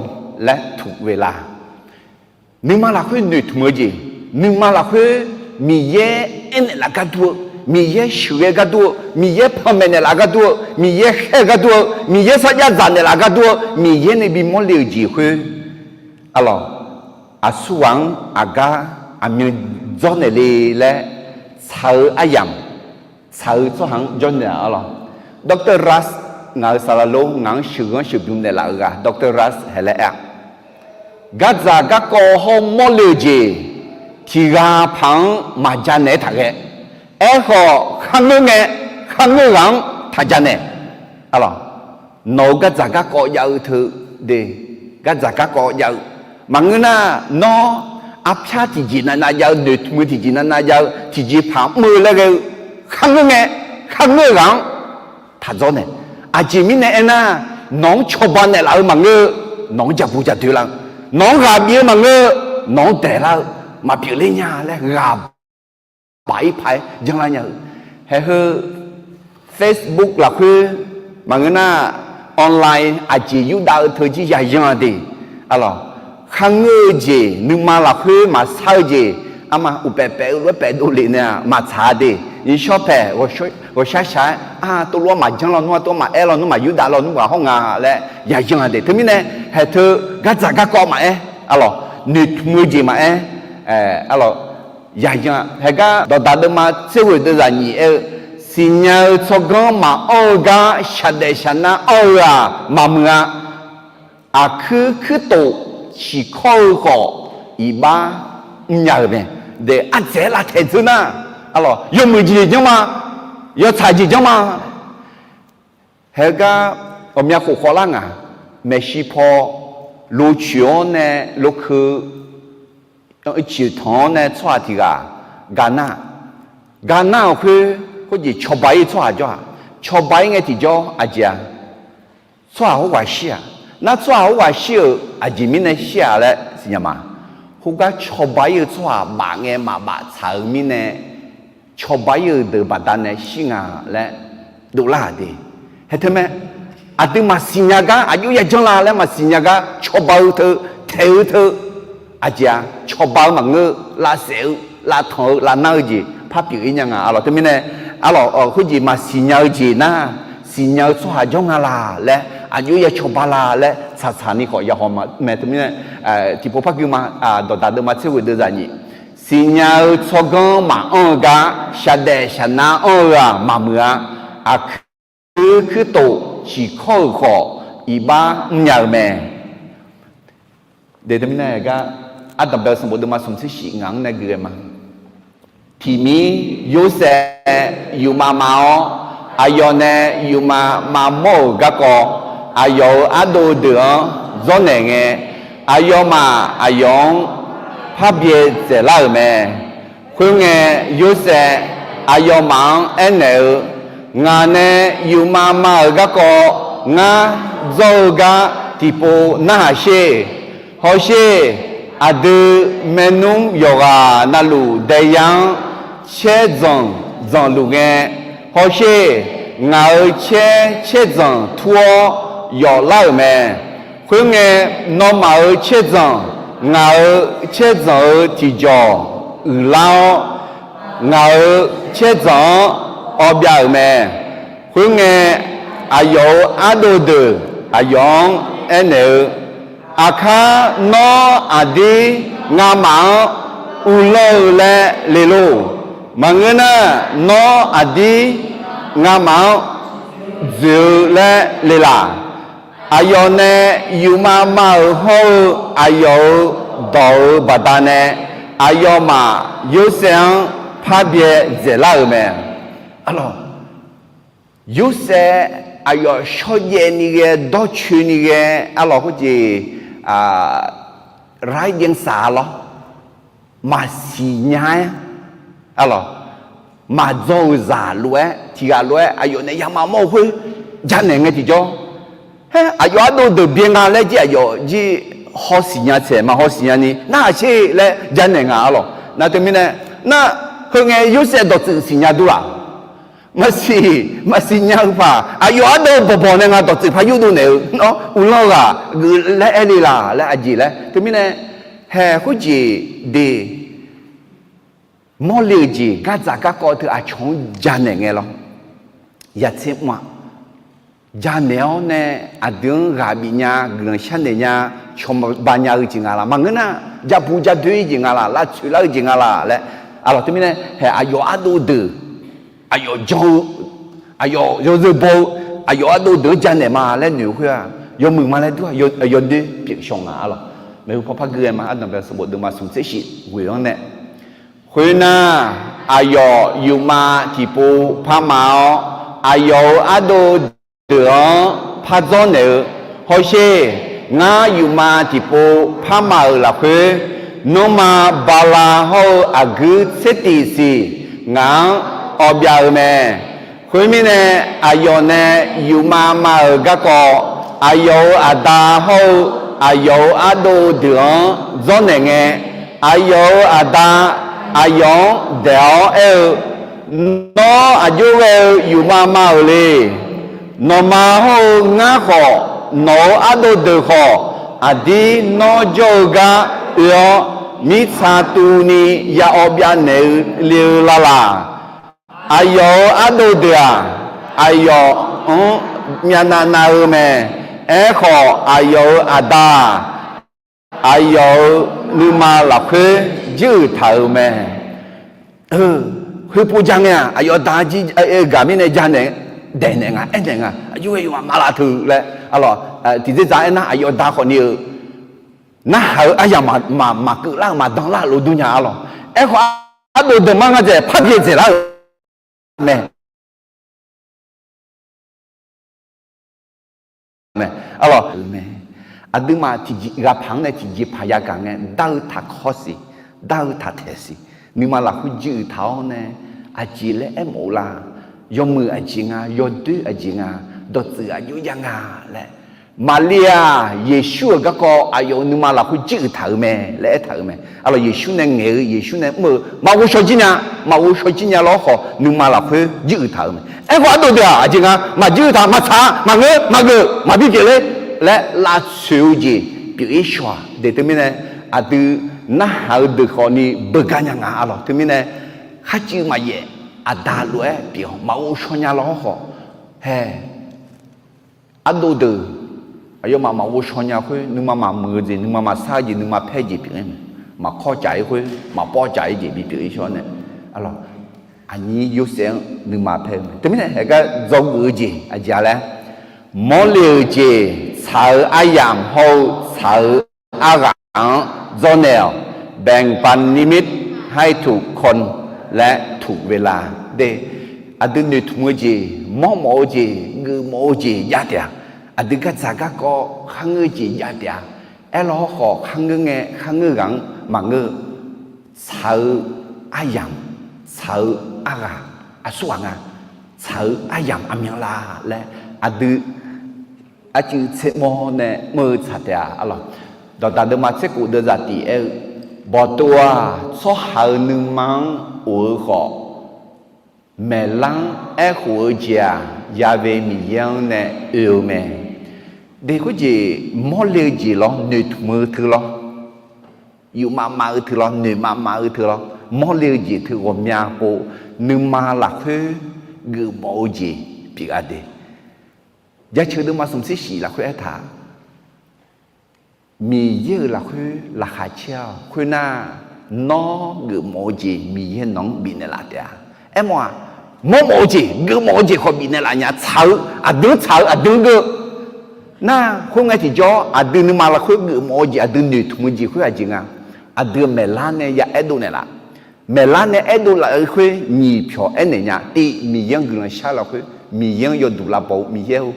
และทุกเวลา Nuima lafkhoer noeqtmq-eu jeq, nuima lafkhoer Miqyaer aernaeq laf gardur-eu, Miqyaer sheuqghae gardur-eu, Miqyaer panmaeq naeq laf gardur-eu, Miqyaer khaer-eu gardur-eu, Miqyaer sarjax dzaq naeq laf gardur-eu, Miqyaer nae bimawr le-euq jeq khoer, arlawq, aqsurghaq-anr aqgar aqmyan dzawrnaeq le laer tsaq-eu aryamq, tsaq-eu tsawrhaq-anr jawrnaeq-a, arlawq. Doctor Ras, ngaq-euq saqlaq lor ngaq-anr sheuqghanr sheuqbymr naeqlaf-eu ghaq Doctor Ras haeq laer aer-a, gardzaq garkawv hawr-eu mawrle-euq jeq tiq ghaq paq-anr maqja naeq-aer taqghae. Aerkhawf, kharngeur ngae, kharngeur ghaq-anr taqja naeq. Arlawq, nawq-euq gardzaq garkawv jav-eu teu de, gardzaq garkawv jav-eu maqngeur nar, nawr arpyar tiqjeq navnav jav-eu, noeqtmq-eu tiqjeq navnav jav-eu, tiqjeq paq mr-eu laer ghae-eu, kharngeur ngae, kharngeur-eu ghaq-anr taqdzawr naeq. Aqjeq mirnae aernar, nawq-anr cawba naeqlaf-eu maqngeur-eu, nawq-anr jabu jadoe lar-eu, nawq-anr ghaq bif-eu maqngeur-eu, nawq-anr daeqlar-eu maqpyeuf ler nya laer ghaq baf-ir paq-aer janlar nya-eu. Haeq heu Facebook lafkhoer maqngeur nar, online aqjeq yurdav-eu teu jir yayan-a de. Arlawq, kharngeur-eu jeq, nuima lafkhoer maqsar-eu jeq, arma uqpaef paef-eu lof-aer paef dovlef nae-aq maqtsaq-a de. Nyiqshawr paeq ghawqshar shaq-aer, a, tov lof-aer maqjanr lawnmr-a, tov maqaer lawnmr, maqyurdav lawnmr ghaq hawr nga laer yayan-a de. Teumirnae, haeq teu gardzaq garkawv maqaer, arlawq, noeqtmq-eu jeq maqaer, arlawq, yayan-a. Haeq gar Dawqdaq deuvma tser ghoeq deuvzaq nyiq aer-eu, siqnya-eu tsawrganr maqanr-eu gar shaqdaef shaqnar anr-eu-aq maqmuiq-a. Aqkuir kuirtof ciqkawr-eu khawf, iqbax mrnya-eu mae. Daef ardzaeq-aer lavtaeq dzeur nar, arlawq, yawmuiq jeq janr ma, yawtsaq jeq janr ma. Haeq gar ghawqmya khof khawvlar ngaq, maeqshi paw, locoeq-awr nae lokeu, coeq tanq-awr nae tsawrhaq tiq ghaq ga nar, ga nar-euq khoer khoerjeq cawba-ir-eu tsawrhaq jawr-aq, cawba-ir ngae tiqjawr aqjeq-a, tsawrhaq khoerghaq shir-aq. Nar tsawrhaq khoerghaq shir-euq aqjeq mirnae shir-a laer siqnya ma. Khoergar cawba-ir-eu tsawrhaq baf ngae maqbaf tsaq-eu mirnae, cawba-ir-euq deuq baqdanae shir nga laer dovlar-aq de. Haeq teu mae, aqdui maqsiq nya gar, aqjox yajanr la laer maqsiq nya gar cawba-eu teu, taeq-eu teu, aqjeq-a, cawba-eu maqngeur-eu, lavsaef-eu, lavtanq-eu, lavnar-eu jeq par pyeuf-ir nya nga, arlawq. Teumirnae, arlawq, khoerjeq maqsiq nya-eu jeq nar, siqnya-eu tsawrhaq jawr nga laq laer, aqjox ya cawba la laer tsaqtsaq ni khawf yahaw mae. Teumirnae, tiqpov par gui ma, Dawqdaq deuvma tser ghoeq deuvzaq nyiq, siqnya-eu tsawrganr maqanr-eu gar shaqdaef shaqnar anr-eu-aq maqmuiq-a. Aqkuir kuirtof ciqkawr-euq khawf, iqbax mrnya-eu mae. Teumirnae gar, ardanqbae-eu sanqbof deuvma smq tser shif ngaq-anr nae gui ghae ma. Tiqmir Yorsaev yufmav mav-awr, aqyawf nae yufmav mavmawr-euq garkawv, aqyawf-euq ardov deuq-anr dzawrnaeq ngae, aqyawfmaf aqyawf-anr par byae dzaeqlar-euq mae. Khoerngae, Yorsaev aqyawfmaf-anr aernaeq-eu, Ngaq nae yufmav mav-euq garkawv ngar dzawr-eu gar tiqpov narhaq sher. Hawsher, Aqdui maernmr yawqghaq navluf daeyar-anr caer dzanq dzanqluf ngae, hawsher, ngaq-euq caer caer dzanq tur-awr yawflar-euq mae. Khoerngae, nawmaf-euq caer dzanq ngaq-euq caer dzanq-eu tiqjawq uiqlar-awr, ngaq-euq caer dzanq-anr awbyav-euq mae. Khoerngae, aqyawf-euq ardov deuq aqyawf-anr aernaeq-eu, Aqkar nawr aqdir ngamaf-anr uvlanr-eu laer le lor. Maqngeur nar, nawr aqdir ngamaf-anr dzoeq-eu laer le laq. Aqyawf nae yufmav mav-euq hawr-eu aqyawf-euq dawq-euq baqdanae, aqyawfmaf Yorsaev-anr parbyae dzaeqlar-euq mae. Arlawq, Yorsaev aqyawf shawrjaev ni ghae, dawrcoeni ghae, arlawq, khoerjeq, rai jaev saq-a lawr, maqsiq nya-aer, arlawq, maqdzawr-euq zaq lof-aer, tiq ghaq lof-aer aqyawf nae yamaf mawr-eu khoer janaeq ngae tiqjawr, haer, aqyawf ardov deuq byae nga laer jir aqyawf jir hawsiq nya tsaeq, maq hawsiq nyani narhaq sher laer janaeq nga, arlawq. Nar teumirnae, nar, heu ngae Yorsaev dawqtsuif siqnya dur-aq, maqsiq, maqsiq nya-eu paq, aqyawf ardov bawqbawq nae nga dawqtsuif par yurdov naeq-eu, nawr uvlanr-eu ghaq geuf laer aer le laq laer aqjeq laer. Teumirnae, hae, khoerjeq de, mawrle-euq jeq gardzaq garkawv teu aqcawq-anr janaeq ngae lawr. Yatser mr-a, janaeq-awr nae aqdui-anr ghaq bif nya, guiqlanq sharnaeq nya, cawba nya-eu jeq nga laq. Maqngeur nar, jabu jadoer-ir jeq nga laq, lavtsoeq lar-eu jeq nga laq laer, arlawq, teumirnae, hae, aqyawf ardov deuq, aqyawf jan-eu, aqyawf yawzeu baw-eu, aqyawf ardov deuq-anr janaeq ma laer noeq-eu khoer-aq, yawmuiq ma laer dur-aq, yawdoer pyeuf shaw nga, arlawq. Maeqhu paw par gui ghae ma, ardanqbae sanqbof deuvma smq tser shif ghoeq-anr nae, khoernar, aqyawf yufmav tiqpov parma-awr, aqyawf-euq ardov deuq-anr par dzawrnaeq-eu, hawsher, ngar yufmav tiqpov parma-euq lafkhoer, nanrma, bala hawr-eu aqguir tser tiq siq ngaq-anr awbyav-eu mae. Khoermirnae, aqyawf nae yufmav mav-euq garkawv, aqyawf-euq aqda hawr-eu aqyawf-euq ardov deuq-anr dzawrnaeq ngae, aqyawf-euq aqda aqyawf-anr daeq-awr aer-eu, Nawr aqjox ghae-eu yufmav mav-euq le. Nawqma hawr-eu ngar khawf, nawq-euq ardov deuq khawf, aqdir nawr jawr-eu gar oe-awr, mirtsa tuvni ya awbyav naeq-eu le-eu lalaq. Aqyawf-euq ardov deuq-aq, aqyawf-anr myavnav nav-eu mae. Aerkhawf, aqyawf-euq aqda-aq, aqyawf-euq nuima lafkhoer jiruiq taq-euq mae. Khoerpov ja ngae-aq, aqyawf da jir gaq mirnae janaeq, daeqnaeq nga, aernaeq nga, aqjox ghae yawqghaq maqlaf teu laer, arlawq, tiqdzerdzaq aernar, aqyawf da khawfni-eu narhaq-eu aryamq maqkeuv lar-eu maqdan lar-eu lof dur nya, arlawq. Aerkhawf, ardov deuq mar nga dzaeq par byae dzaeq lar-eu mae. Arlawq, aqduimaf tiqjeq ghaq paq-anr nae tiqjeqpaq yagaq ngae, dar-eu taqkawr siq, dar-eu taqtaeq siq, nuima lafkhoer jiruiq taq-awr nae, aqjeq laer aermawf-eu la? Yawmuiq aqjeq nga, yawdoer aqjeq nga, dawqtsuif aqjox jav nga laer, Maqlir-aq, Yeqsur-euq garkawv aqyawf-euq nuima lafkhoer jiruiq taq-euq mae laer aertaq-euq mae. Arlawq, Yeqsur nae ngaeq-eu, Yeqsur nae mr-eu, maqghov shaw jir nya, maqghov shaw jir nya lawr khawf, nuima lafkhoer jiruiq taq-euq mae. Aerkhawf, ardov deuq-aq, aqjeq nga, maqjiruiq taq, maqtsaq, maqngeur, maqgeuf, maqbi pyeufler laer lavtsoeq-eu jeq pyeuf-ir shaw-aq. Deuq teumirnae, aqdui narhaq-eu deuq khawfni beugar nya nga, arlawq. Teumirnae, kharcuiv maqyaef, aqda lof-aer pyeuf-awr maqghov shaw nya lawr khawf, hae, ardov deuq, aqyawfmaf maqghov shaw nya khoer, nuima maqmuiq-eu jeq, nuima maqsar-eu jeq, nuima paer-eu jeq pyeuf-ir mae. Maqkawr caf-ir khoer, maqpawr caf-ir jeq bipyeuf-ir shaw nae, arlawq, aqnyir Yorsaev-anr nuima paer-eu mae. Teumirnae, haegar dzawgeuf-eu jeq aqjeq-a laer, mawrle-euq jeq, tsaq-eu aryamq hawr-eu tsaq-eu arghaq-anr dzawrnaeq-awq. แบ่งปันนิมิตให้ทุกคน และทุกเวลา de. Aqdui noeqtmq-eu jeq, mawrmawf-eu jeq, geufmawf-eu jeq jav taef-a. Aqdui gardzaq garkawv kharngeur jeq jav taef-a. Aerlawr khawf kharngeur ngae, kharngeur ghaq-anr maqngeur-eu, tsaq-eu aryamq, tsaq-eu arghaq aqsurghaq nga, tsaq-eu aryamq aqmyanlaf laer, aqdui arcuiv tsermawr nae mr-eu tsaq taef-a, arlawq. Dawqdaq deuvma tser khof deuvzaq tiq aer-eu, bawqtov-aq, tsawrhaq-euq nuima-anr of-eu khawf, maeqlar-anr aerkhof-eu jeq-aq, yave Miqyaer-anr nae oe-eu mae. Deq khoerjeq mawrle-eu jeq lawr, noeqtmq-eu teu lawr, yufmav mav-eu teu lawr, noeqmav mav-eu teu lawr, mawrle-eu jeq teu ghawqmya pov, nuima lafkhoer geufmawf-eu jeq pyeufgha de. Jaceuq deuvma smq tser shif lafkhoer aertaq, Miqyaer-euq lafkhoer laqkhaq caer-awq. Khoernar, nawr geufmawf-eu jeq Miqyaer nawq-anr bifnaeq laf taef-a. Aermawf-aq, mawrmawf-eu jeq, geufmawf-eu jeq khawf bifnaeq laf nya, tsaq-eu aqdui-anr tsaq-eu aqdui-anr geur-eu nar, khoerngae tiqjawr aqdui nuima lafkhoer geufmawf-eu jeq, aqdui noeqtmq-eu jeq khoer aqjeq nga. Aqdui maeqlar nae ya aerdov naeqlaf. Maeqlar nae aerdov laf-eu khoer nyiq pyawq aernaeq nya. Tiv, Miqyaer-anr guiqlanq shar-eu lafkhoer, Miqyaer-anr yawduq lavbaw-eu, Miqyaer-or,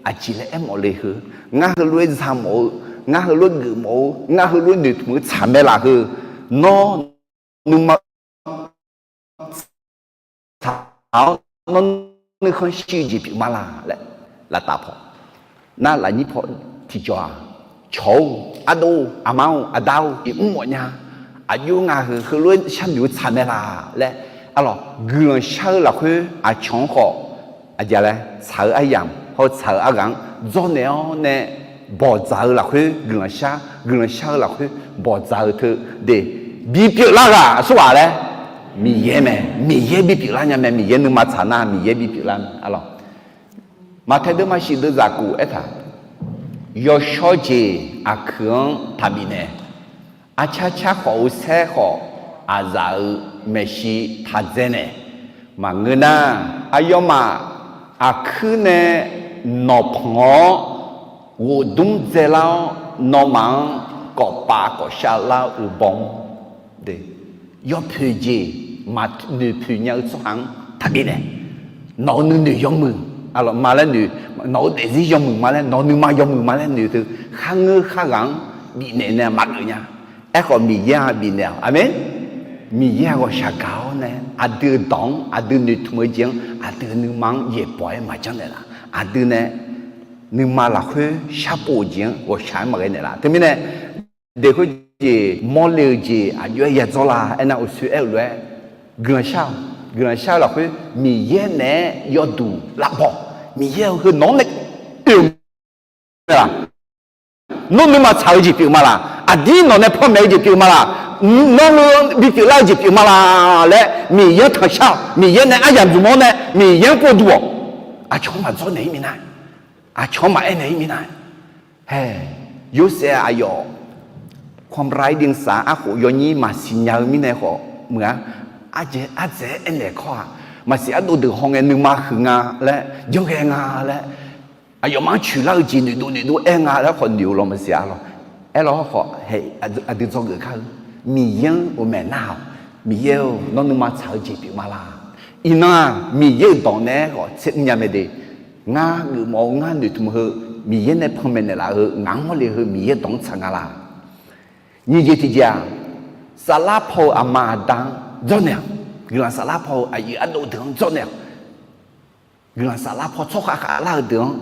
aqjeq laer aermawf le heu, ngar heulof-aer za mawf-eu, ngar heulof-aer geufmawf-eu, ngar heulof-aer noeqtmq-eu tsaq mae laf heu, nawr nuima tsaq-awr nawr nuikhanr shir-eu jeq pyeuf ma laq laer, laftav paw nar, lafnyir paw tiqjawq-aq, cawq-or, ardov-or, aqma-or, aqda-or, iq mr mawf nya. Aqjox nga heu heulof-aer sharnoeq-eu tsaq mae laq laer, arlawq, guiqlanq shar-eu lafkhoer aqcawq-anr khawf, aqjeq laer tsaq-eu aryamq hawr-eu tsaq-eu arghaq-anr dzawrnaeq-awr nae, bawqdzaq-eu lafkhoer guiqlanq shar, guiqlanq shar-eu lafkhoer bawqdzaq-eu teu de, bipyeuf lar ghaq aqsurghaq laer, Miqyaer mae. Miqyaer bipyeuf lar nya mae. Miqyaer nuima tsaq nar Miqyaer bipyeuf lar mae, arlawq. Maqtaeq deuvma shif deuvzaq kof aertaq, yawshawr jeq aqkuiq-anr taqbif naeq. Arcar car khawf-eu saer khawf, aqzaf-euq maeqshi taqdzae naeq. Maqngeur nar, aqyawfmaf aqkuir nae nawq panq-awr, ghofdmr dzaelar-awr, nawmaf-anr kawfpav kawfshav lar-eu uqbaw-anr, yawpoeq jeq maqnoeq poeq nya-eu tsawrhaq-anr taqbif naeq. Nawq-euq nuinoeq yawmuiq ma laer noeq, nawq-eu daefzir yawmuiq ma laer, nawq-eu nuima yawmuiq ma laer noeq teu, kharngeur kharghaq-anr bifnaeq nae maqgeuf nya. Aerkhawf Miqyaer-aq bifnaeq-awq. Aqmeq. Miqyaer-aq ghawqshaq gaq-awr nae aqdui-euq dawq-anr, aqdui noeqtmq-eu jeq-anr, aqdui-euq nuima-anr yaeqbawq-aer maqjanr naeqlaf. Aqdui nae nuima lafkhoer sharpov-eu jeq-anr ghawqshaq-aer maqghae naeqlaf. Teumirnae, deq khoerjeq mawrle-eu jeq aqjox-aer yadzawr la aernar, uqshoe aer-eu lof-aer, guiqlanq shar-awq. Guiqlanq shar-eu lafkhoer Miqyaer naeq-aer yawduq lavbaw. Miqyaer-eu heu nawq-anr nae oe-eu mae laq? Nawr nuima tsaq-eu jeq pyeuf ma laq? Aqdir nawq nae panmaeq-eu jeq pyeuf ma laq? Nawr heu bipyeuf lar-eu jeq pyeuf ma laq laer Miqyaer-anr tanqshar-awq. Miqyaer nae aryamq zmq-awr nae Miqyaer-anr povduq-awq. Aqcawq-anr maqdzawr naeq-ir minav, aqcawq-anr maqaer naeq-ir minav. Hae, Yorsaev aqyawf ความร้ายเดียงสา arkhof yawnyir maqsiq nya-eu mirnae khawf meuq-a. Ardzaeq-aer aernaeq kawr-aq, maqsiq ardov deuq hawngae nuima huiq nga laer, janrghae nga laer, aqyawfmaf-anr coeqlar-eu jeq noeqdov noeqdov aer nga laer khawf noeq-eu lawr maqsiq-a lawr. Aerlawr khawf, aqdui dzawgeuf kar-eu, Miqyaer-anr ghawqmaeq nar-awq. Miqyaer-or, nawr nuima tsaq-eu jeq pyeuf ma laq? Iqnan-aq Miqyaer-euq dawq naeq-aer khawf tser mrnya mae de. Ngar geufmawf-eu, ngar noeqtmq heu, Miqyaer nae panmaeq naeqlaf-eu, ngaq-anr mawrle-eu heu Miqyaer dawq-anr tsaq nga laq? Nyiq jeq tiqjeq-aq, saflar paw-eu aqma aqda-anr dzawrnaeq-awq. Guiqlanq saflar paw-eu aqyuif ardov deuq-anr dzawrnaeq-awq. Guiqlanq saflar paw tsawrkhav khavlar-eu deuq-anr,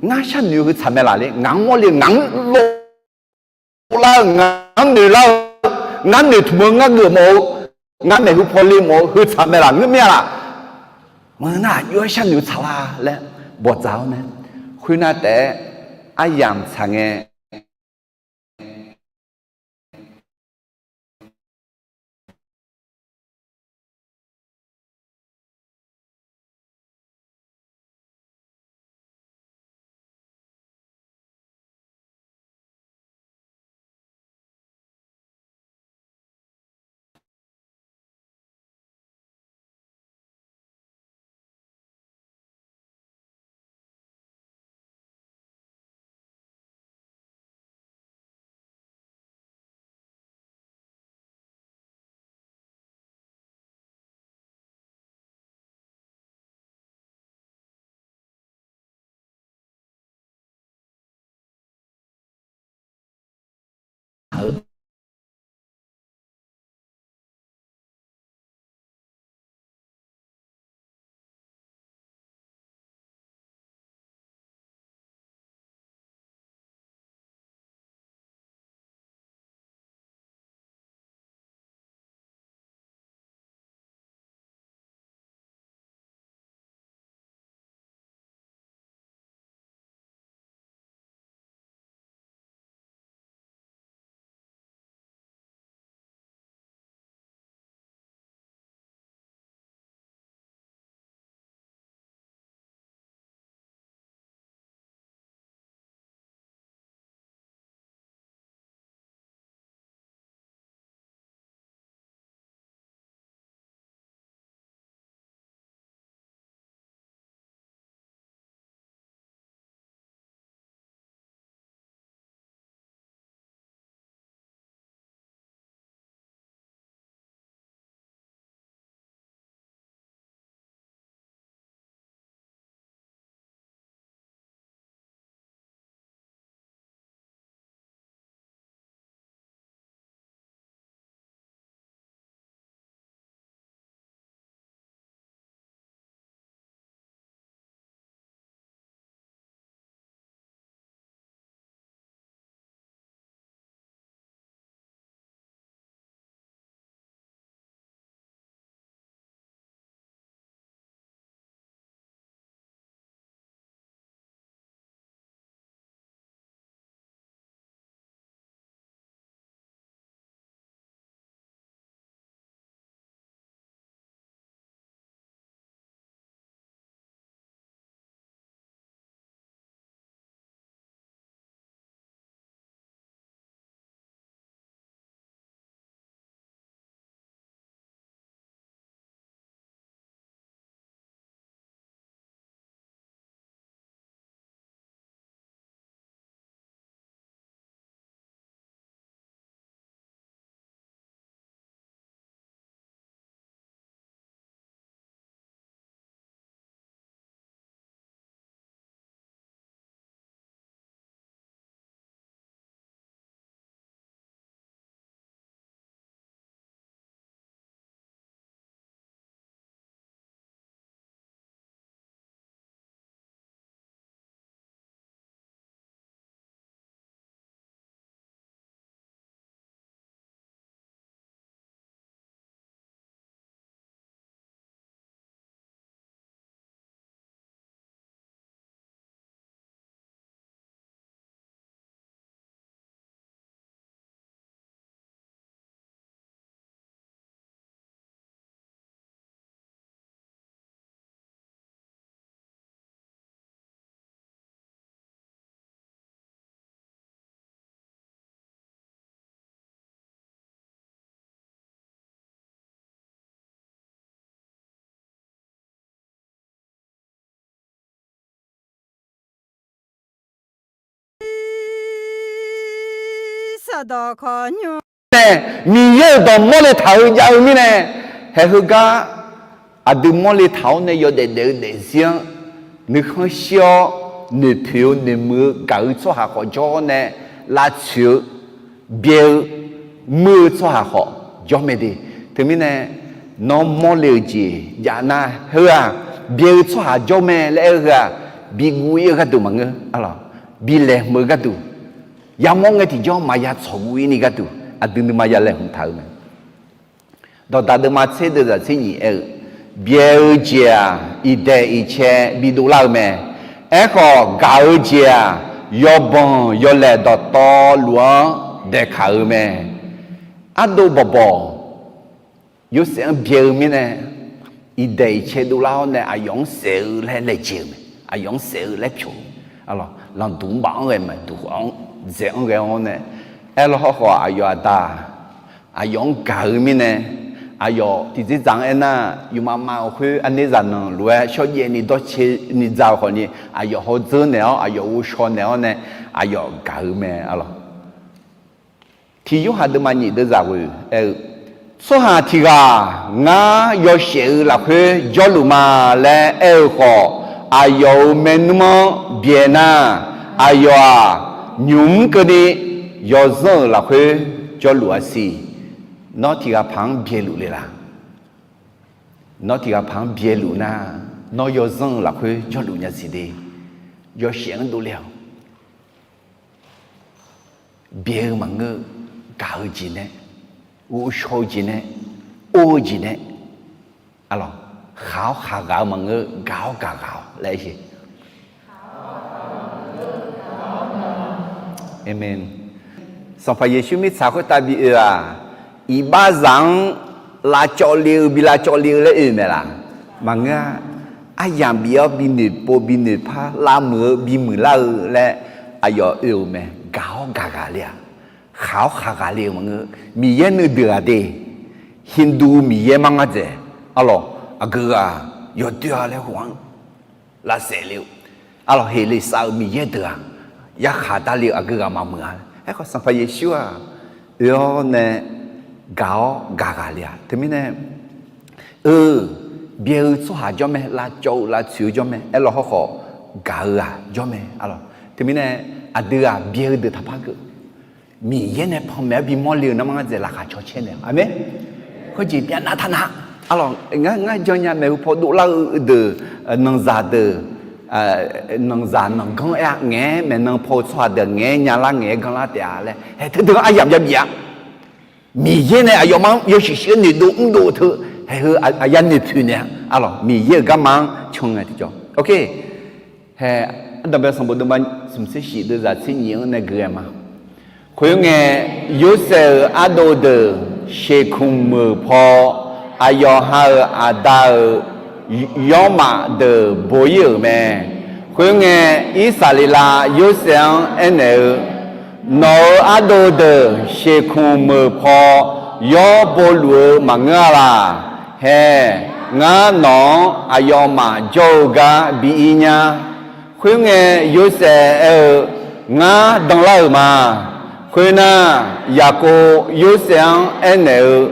ngar sharnoeq-eu heu tsaq mae laq laer, ngaq-anr mawrle-eu, ngaq-anr lov lar-eu, ngaq-anr noeq lar-eu, ngar noeqtmq-eu, ngar geufmawf-eu, ngar maeqhu paw le mawf-eu heu tsaq mae laq, ngeur mir-a laq? Maqngeur nar, aqjox-aer sharnoeq-eu tsaq la laer bawqdzaq-awr nae, khoernar taef-aer aryamq tsaq ngae Khoertaf dawq kawq nymr nae, Miqyaer-euq dawq mawrle taq-eu jav-eu mirnae, haeq heugar aqdui mawrle taq-awr nae yawdaef daef-eu daefzir-anr, nuikhanr shir-awr noeqpoeq-eu noeqmuiq-eu gaq-eu tsawrhaq khawf jawr-awr nae, lavtsoeq-eu byae-eu muir-eu tsawrhaq khawf jawr mae de. Teumirnae, nawr mawrle-euq jeq jav nar heu-aq, byae-eu tsawrhaq jawr mae laer aer-eu heu-aq, biguv ir-eu gharduq maqngeur, arlawq, bilaeqhmq-eu gharduq, yamawr ngae tiqjawr maqya tsawqguv ir ni gharduq aqdui nuima ya laeqhmq taq-eu mae. Dawqdaq deuvma tser deuvzaq tser nyiq aer-eu, byae-eu jeq-aq, iqdaeq iqcae bidov lar-eu mae. Aerkhawf, gaq-eu jeq-aq, yawbanq yawlaeq dawqtawvluf-anr daeqkaq-eu mae. Ardov bawqbawq, Yorsaev-anr byae-eu mirnae, iqdaeq iqcae dovlar-awr nae aqyawf-anr saef-eu laer laejae-eu mae. Aqyawf-anr saef-eu laer pyawq-eu, lanqduq mrbaf-anr ghae mae, duq-anr dzaeq-anr ghae-awr nae, aerlawr hawrkhawf aqyawf aqda aqyawf-anr gaq-eu mirnae, aqyawf tiqdzerdzaq-anr aernar, yufmav mav-euq khoer aqnerzaq nanq lof-aer shawrjaev ni dawrcae ni dza-eu khawfni, aqyawf hawdzeur naeq-awr aqyawf ghovshaw naeq-awr nae, aqyawf gaq-eu mae, arlawq. Tiq Yorhaq deuvma nyiq deuvzaq ghoe aer-eu, tsawrhaq tiq ghaq ngar yawshaef-eu lafkhoer jawrluf ma laer aer-eu khawf, aqyawf-euq maernmr-anr byaeq nar, aqyawf-aq, nymq mr keuvni yawzanr-euq lafkhoer jawrluf-a siq. Nawr tiq ghaq paq-anr byaeluf le la? Nawr tiq ghaq paq-anr byaeluf nar, nawr yawzanr-euq lafkhoer jawrluf nya siq de. Yawshaef-anr dovle-awq. Byae-eu maqngeur, gaq-eu jeq nae, ghovshaw-eu jeq nae, or-eu jeq nae, arlawq, khaq-awr khaq ghaq-eu maqngeur, gaq-awr gaq ghaq-awq laer aer-eu. Aqmeq. Sanqpaq Yeqsur mirtsaq khoertav bi oe-aq, iqbaxzaq-anr lavcawv le-eu bi lavcawv le-eu laer oe mae laq? Maqngeur-a. Aryamq bif-awr bi noeqpov bi noeqpar lavmuiq-eu bi muiqlar-eu laer aqyawf oe-euq mae. Gaq-awr gaq ghaq le-aq, khaq-awr khaq ghaq le-euq maqngeur. Miqyaer nuideuq-aq de, Hindu miqyaer mar ngar dzaeq, arlawq, aqgeu ghaq yawdoer-a laer khof-anr lavsaef le-eu, arlawq, heqleqsav-euq miqyaer deuq-aq, yarkhaq darle-eu aqgeu ghaq maqmuiq-a. Aerkhawf Sanqpaq Yeqsur-aq, oe-awr nae gaq-awr gaq ghaq le-aq, teumirnae, eu, byae-eu tsawrhaq jawr mae, lavcawv-eu lavtsoeq-eu jawr mae, aerlawr hawrkhawf gaq-eu ghaq jawr mae, arlawq. Teumirnae, aqdui-aq byae-eu deuq taqpar keuv. Miqyaer nae panmaeq-aer bimawr le-eu narmar ngar dzaeq laqkhaq caw caer naeq-a. Aqmeq. Khoerjeq byav nav taq nav. Arlawq, ngar ngar jannya maeqhu paw dovlar-eu deuq, nanqzaq deuq, nanqzaq nanqganr aer-a, ngaeq-aer maeqnan paw-eu tsawrhaq deuq ngaeq-aer nyalar ngaeq-aer ganrlar taef-a laer haeq teudeuq-anr aryamq yabif-a. Miqyaer nae aqyawfmaf-anr yawshuif shuif-aer noeqdov mrdov teu, haeq heu aqyawf noeqpoeq naeq-a. Arlawq, Miqyaer-euq garma-anr can ngae tiqjawr. Ok. Haeq, ardanqbae sanqbof deuvma smq tser shif deuvzaq tser nyiq-anr nae gui-aer ma. Khoerngae, Yorsaev-euq ardov deuq sheuqkmq meuq paw, aqyawf ha-euq aqda-euq yawrmaf deuq bo ir-euq mae. Khoerngae, Irsaqleqlav Yorsaev-anr aernaeq-eu, Nawq-euq ardov deuq sheuqkmq meuq paw yawr bo luf-eu maqngeur-a laq. Haeq, ngar nawq-anr aqyawfmaf jawr-eu gar bi ir nya. Khoerngae, Yorsaev aer-eu, Ngar danlar-euq ma. Khoernar, Yaqkov Yorsaev-anr aernaeq-eu,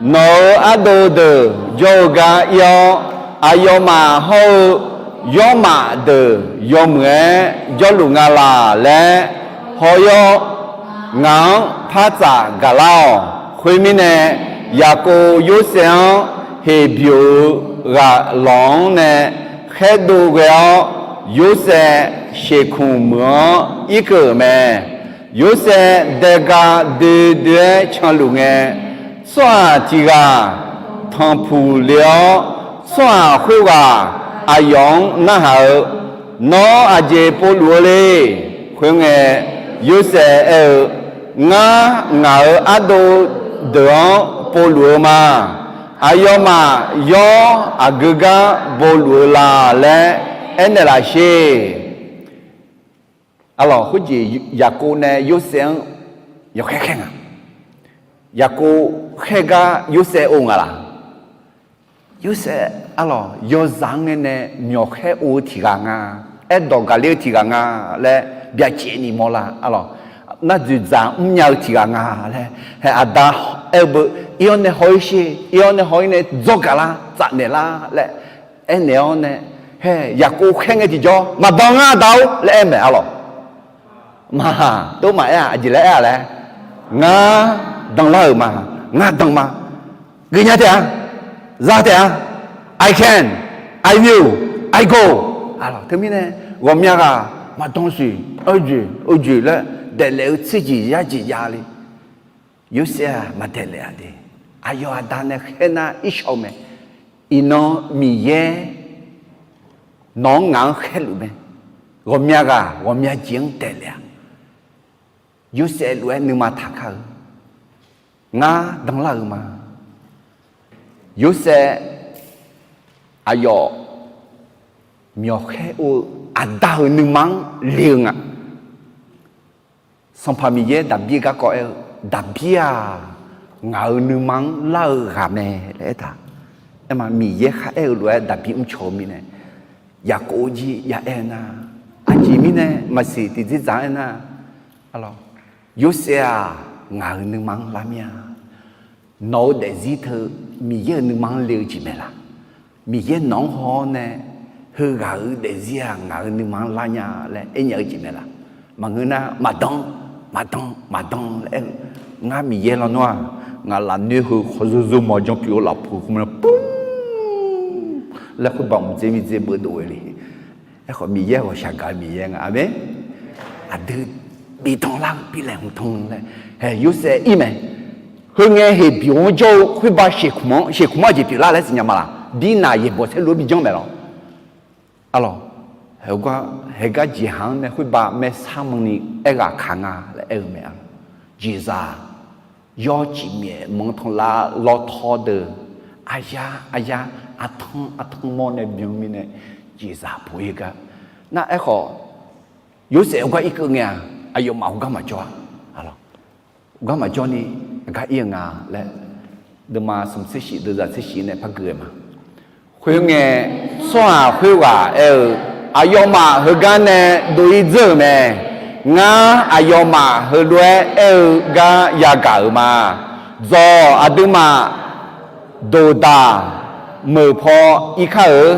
Nawq-euq ardov deuq jawr-eu gar ir-awr, aqyawfmaf hawr-eu yawrmaf deuq yawmuiq-aer jawrluf nga laq laer, hawr-awr ngaq-anr par tsaf gaqlar-awq. Khoermirnae, Yaqkov Yorsaev-anr Heqbyoq-euq ghaq lawq-anr nae khaerdov ghae-awr, Yorsaev sheuqkmq meuq-anr irkeuv-euq mae. Yorsaev daega doe doe-aer canluf ngae, tsawrhaq tiq ghaq tanqpuq le-awr, tsawrhaq khoerghaq aqyawf-anr narhaq-eu, Nawr aqjeq povluf-eu le? Khoerngae, Yorsaev aer-eu, Ngar ngaq-euq ardov deuq-anr povluf-eu ma. Aqyawfmaf yawr aqgeu gar boluf-eu la laer aernaeq laf sher. Arlawq, khoerjeq Yaqkov nae Yorsaev-anr yawkhaer khaer nga. Yaqkov khaer gar Yorsaev or nga laq? Yorsaev, arlawq, yawzaq-anr ngae nae myawqkhaer or-eu tiq ghaq nga, aerdawq gaqler-eu tiq ghaq nga laer byacaevni mawrlar, arlawq. nar dzoeqdzaq mrnya-eu tiq ghaq nga laer, hae aqda aer-eu beu, ir-awr nae haw-ir sher, ir-awr nae haw-ir nae dzawr gaq lar, tsaf naeq lar laer aernaeq-awr nae, hae Yaqkov khaer ngae tiqjawr, maqdan ngar da-or laer aer mae arlawq. Ma, tov maqaer-aq aqjeq laer aer-a laer, ngar danlar-euq ma, ngar dan ma, geufnya taef-a, za taef-a, I can, I will, I go. Arlawq teumirnae ghawqmya ghaq maqdan siq, oejoeq oejoeq laer daeflaef-eu tserjeq yarjeq javle. Yorsaev-aq maqdaeq laef-a de. Aqyawf aqda nae khaernar irshawr mae. Iqnan Miqyaer nawq-anr ngaq-anr khaerluf mae. Ghawqmya ghaq ghawqmya jeq-anr daeqlaef-a. Yorsaev lof-aer nuima taqkar-eu, ngar danlar-euq ma. Yorsaev aqyawf myawqkhaer or-eu aqda-euq nuima-anr le-eu nga. Sanqpaq Miqyaer Daqbir garkawv aer-eu, Daqbir-aq, ngaq-euq nuima-anr lar-eu ghaq mae laer aertaq. Aerma Miqyaer kharaer-eu lof-aer Daqbir mrcaw-eu mirnae, Yaqkov jir ya aer-eu nar, aqjeq mirnae maqsiq tiqdzerdzaq aernar, Yorsaev-aq, ngaq-euq nuima-anr lar mir-a. Nawq-eu daefzir teu Miqyaer-euq nuima-anr le-eu jeq mae laq? Miqyaer nawq-anr haw-awr nae, heughaq-euq daefzir-aq ngaq-euq nuima-anr lar nya laer aernya-eu jeq mae laq? Maqngeur nar, maqdan, maqdan, maqdan laer aer-eu. Ngar Miqyaer lawnmr-aq, ngaq lafnoer heu khawzeu zeu mawq janpyeuf-eu lafpuq khoermawr-a pur laer khoerbav mqdzer miqdzer beuvdov le. Aerkhawf Miqyaer ghawqshaq gaq-eu Miqyaer nga. Aqmeq. Aqdui bidan lar-eu bi laeqhmq tan laer, hae Yorsaev ir mae. Heu ngae heqbymq-anr jawr-eu khoerbav shekmq-anr, shekmq-anr aqjeq pyeuflar laer siqnya ma laq? Birnaq yaeqbawq saerlu-anr bijawr maeq lawr. Arlawq, haegar jeqhaq-anr nae khoerbav maersar manni aerghaq kaq nga laer aer-eu mae arlawq. Jeqzaq yawr cif myaef manq tanqlav lawtaw deuq, aryar aryar, artanr artanr mawr nae byan mirnae, jeqzaq puq-ir gar. Nar aerkhawf, Yorsaev heugar irkeuv ngae-aq, aqyawfmaf heugar maqjawr-a. Heugar maqjawr ni, aqgar ir-eu nga laer, deuvma smq tser shif deuvzaq tser shif nae par gui-eu ma. Khoerngae, tsawrhaq khoerghaq aer-eu, Aqyawfmaf heugar nae dov-ir dzeur-euq mae. Ngar aqyawfmaf heulof-aer aer-eu gar yagaq-euq ma. Dzawq aqduimaf doqdaq meuq paw ir kar-eu.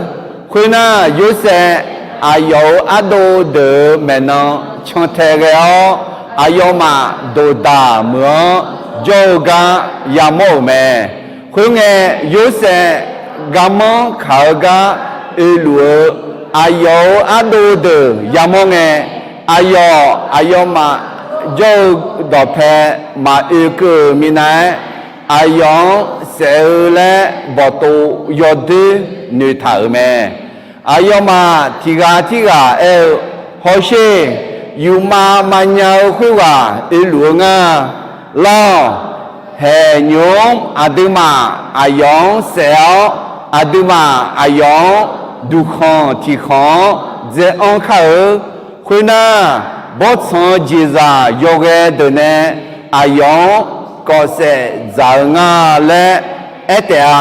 Khoernar, Yorsaev aqyawf-euq ardov deuq-euq maeqnan cantae ghae-awr, aqyawfmaf doqdaq meuq-anr jawr-eu gar yamawr-euq mae. Khoerngae, Yorsaev garmanr kaq-eu gar oeluf-eu aqyawf-euq ardov deuq yamawr ngae, aqyawf aqyawfmaf jawr-eu dawqpae maqoe keuv-euq minav-aer, aqyawf-anr saef-eu laer bawqtov yawdoer noeqtaq-euq mae. Aqyawfmaf tiq ghaq tirghaq aer-eu, Hawsher, yufmav mavnya-eu khoerghaq oeluf-eu nga. Lawr, haeq nymq-mr aqduimaf aqyawf-anr saef-awr, aqduimaf aqyawf-anr duqkhanq tiqkhanq-anr dzae-anr kar-eu. Khoernar, bawrtsanq-eu jeqzaq yawghae deuq nae aqyawf-anr kawf saef dzaq-eu nga laer aer taef-a.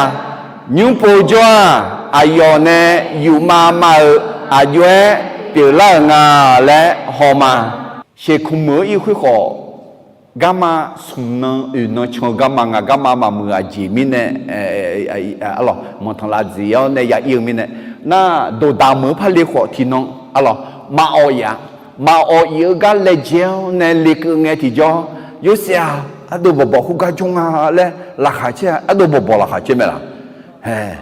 Nymr pov jawr-aq, aqyawf nae yufmav mav-euq aqjox-aer pyeuflar-euq nga laer haw ma. Shekmq meuq-anr ir khoer khawf, garma smq nan oeq nan can-eu garma nga. Garma maqmuiq aqjeq mirnae, arlawq, manqtanqlav dziq-awr nae ya ir-eu mirnae, nar doqdaq meuq-anr par le khawf tiqnan, arlawq, maqawq iq-a. Maqawq iq-eu gar laejae-awr nae lekeuv ngae tiqjawr, Yorsaev-aq, ardov bawqbawq khoergar jawr nga laer laqkhaq caer-a. Ardov bawqbawq laqkhaq caer mae laq? Hae,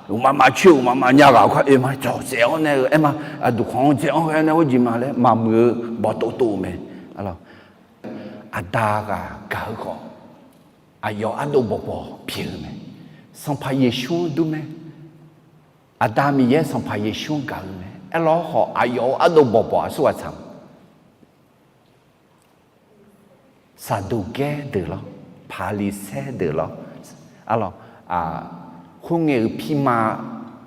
uqmav maqcoer uqmav maqnya ghaq-euq gar oe ma. Cawq saef-awr nae-eu aer ma. Duqkhanq-anr dzae-anr ghae nae hawr jeq ma laer maqmuiq-eu bawqtov tov-eu mae. Aqda ghaq gaq-eu khawf, aqyawf ardov bawqbawq pyeuf-eu mae. Sanqpaq Yeqsur-anr dur mae. Aqda Miqyaer Sanqpaq Yeqsur-anr gaq-eu mae. Aerlawr khawf, aqyawf-euq ardov bawqbawq aqsurghaq tsaq-a. Saqduqgaer deuq lawr, Paqliqsaer deuq lawr, arlawq, khoerngae-euq pirma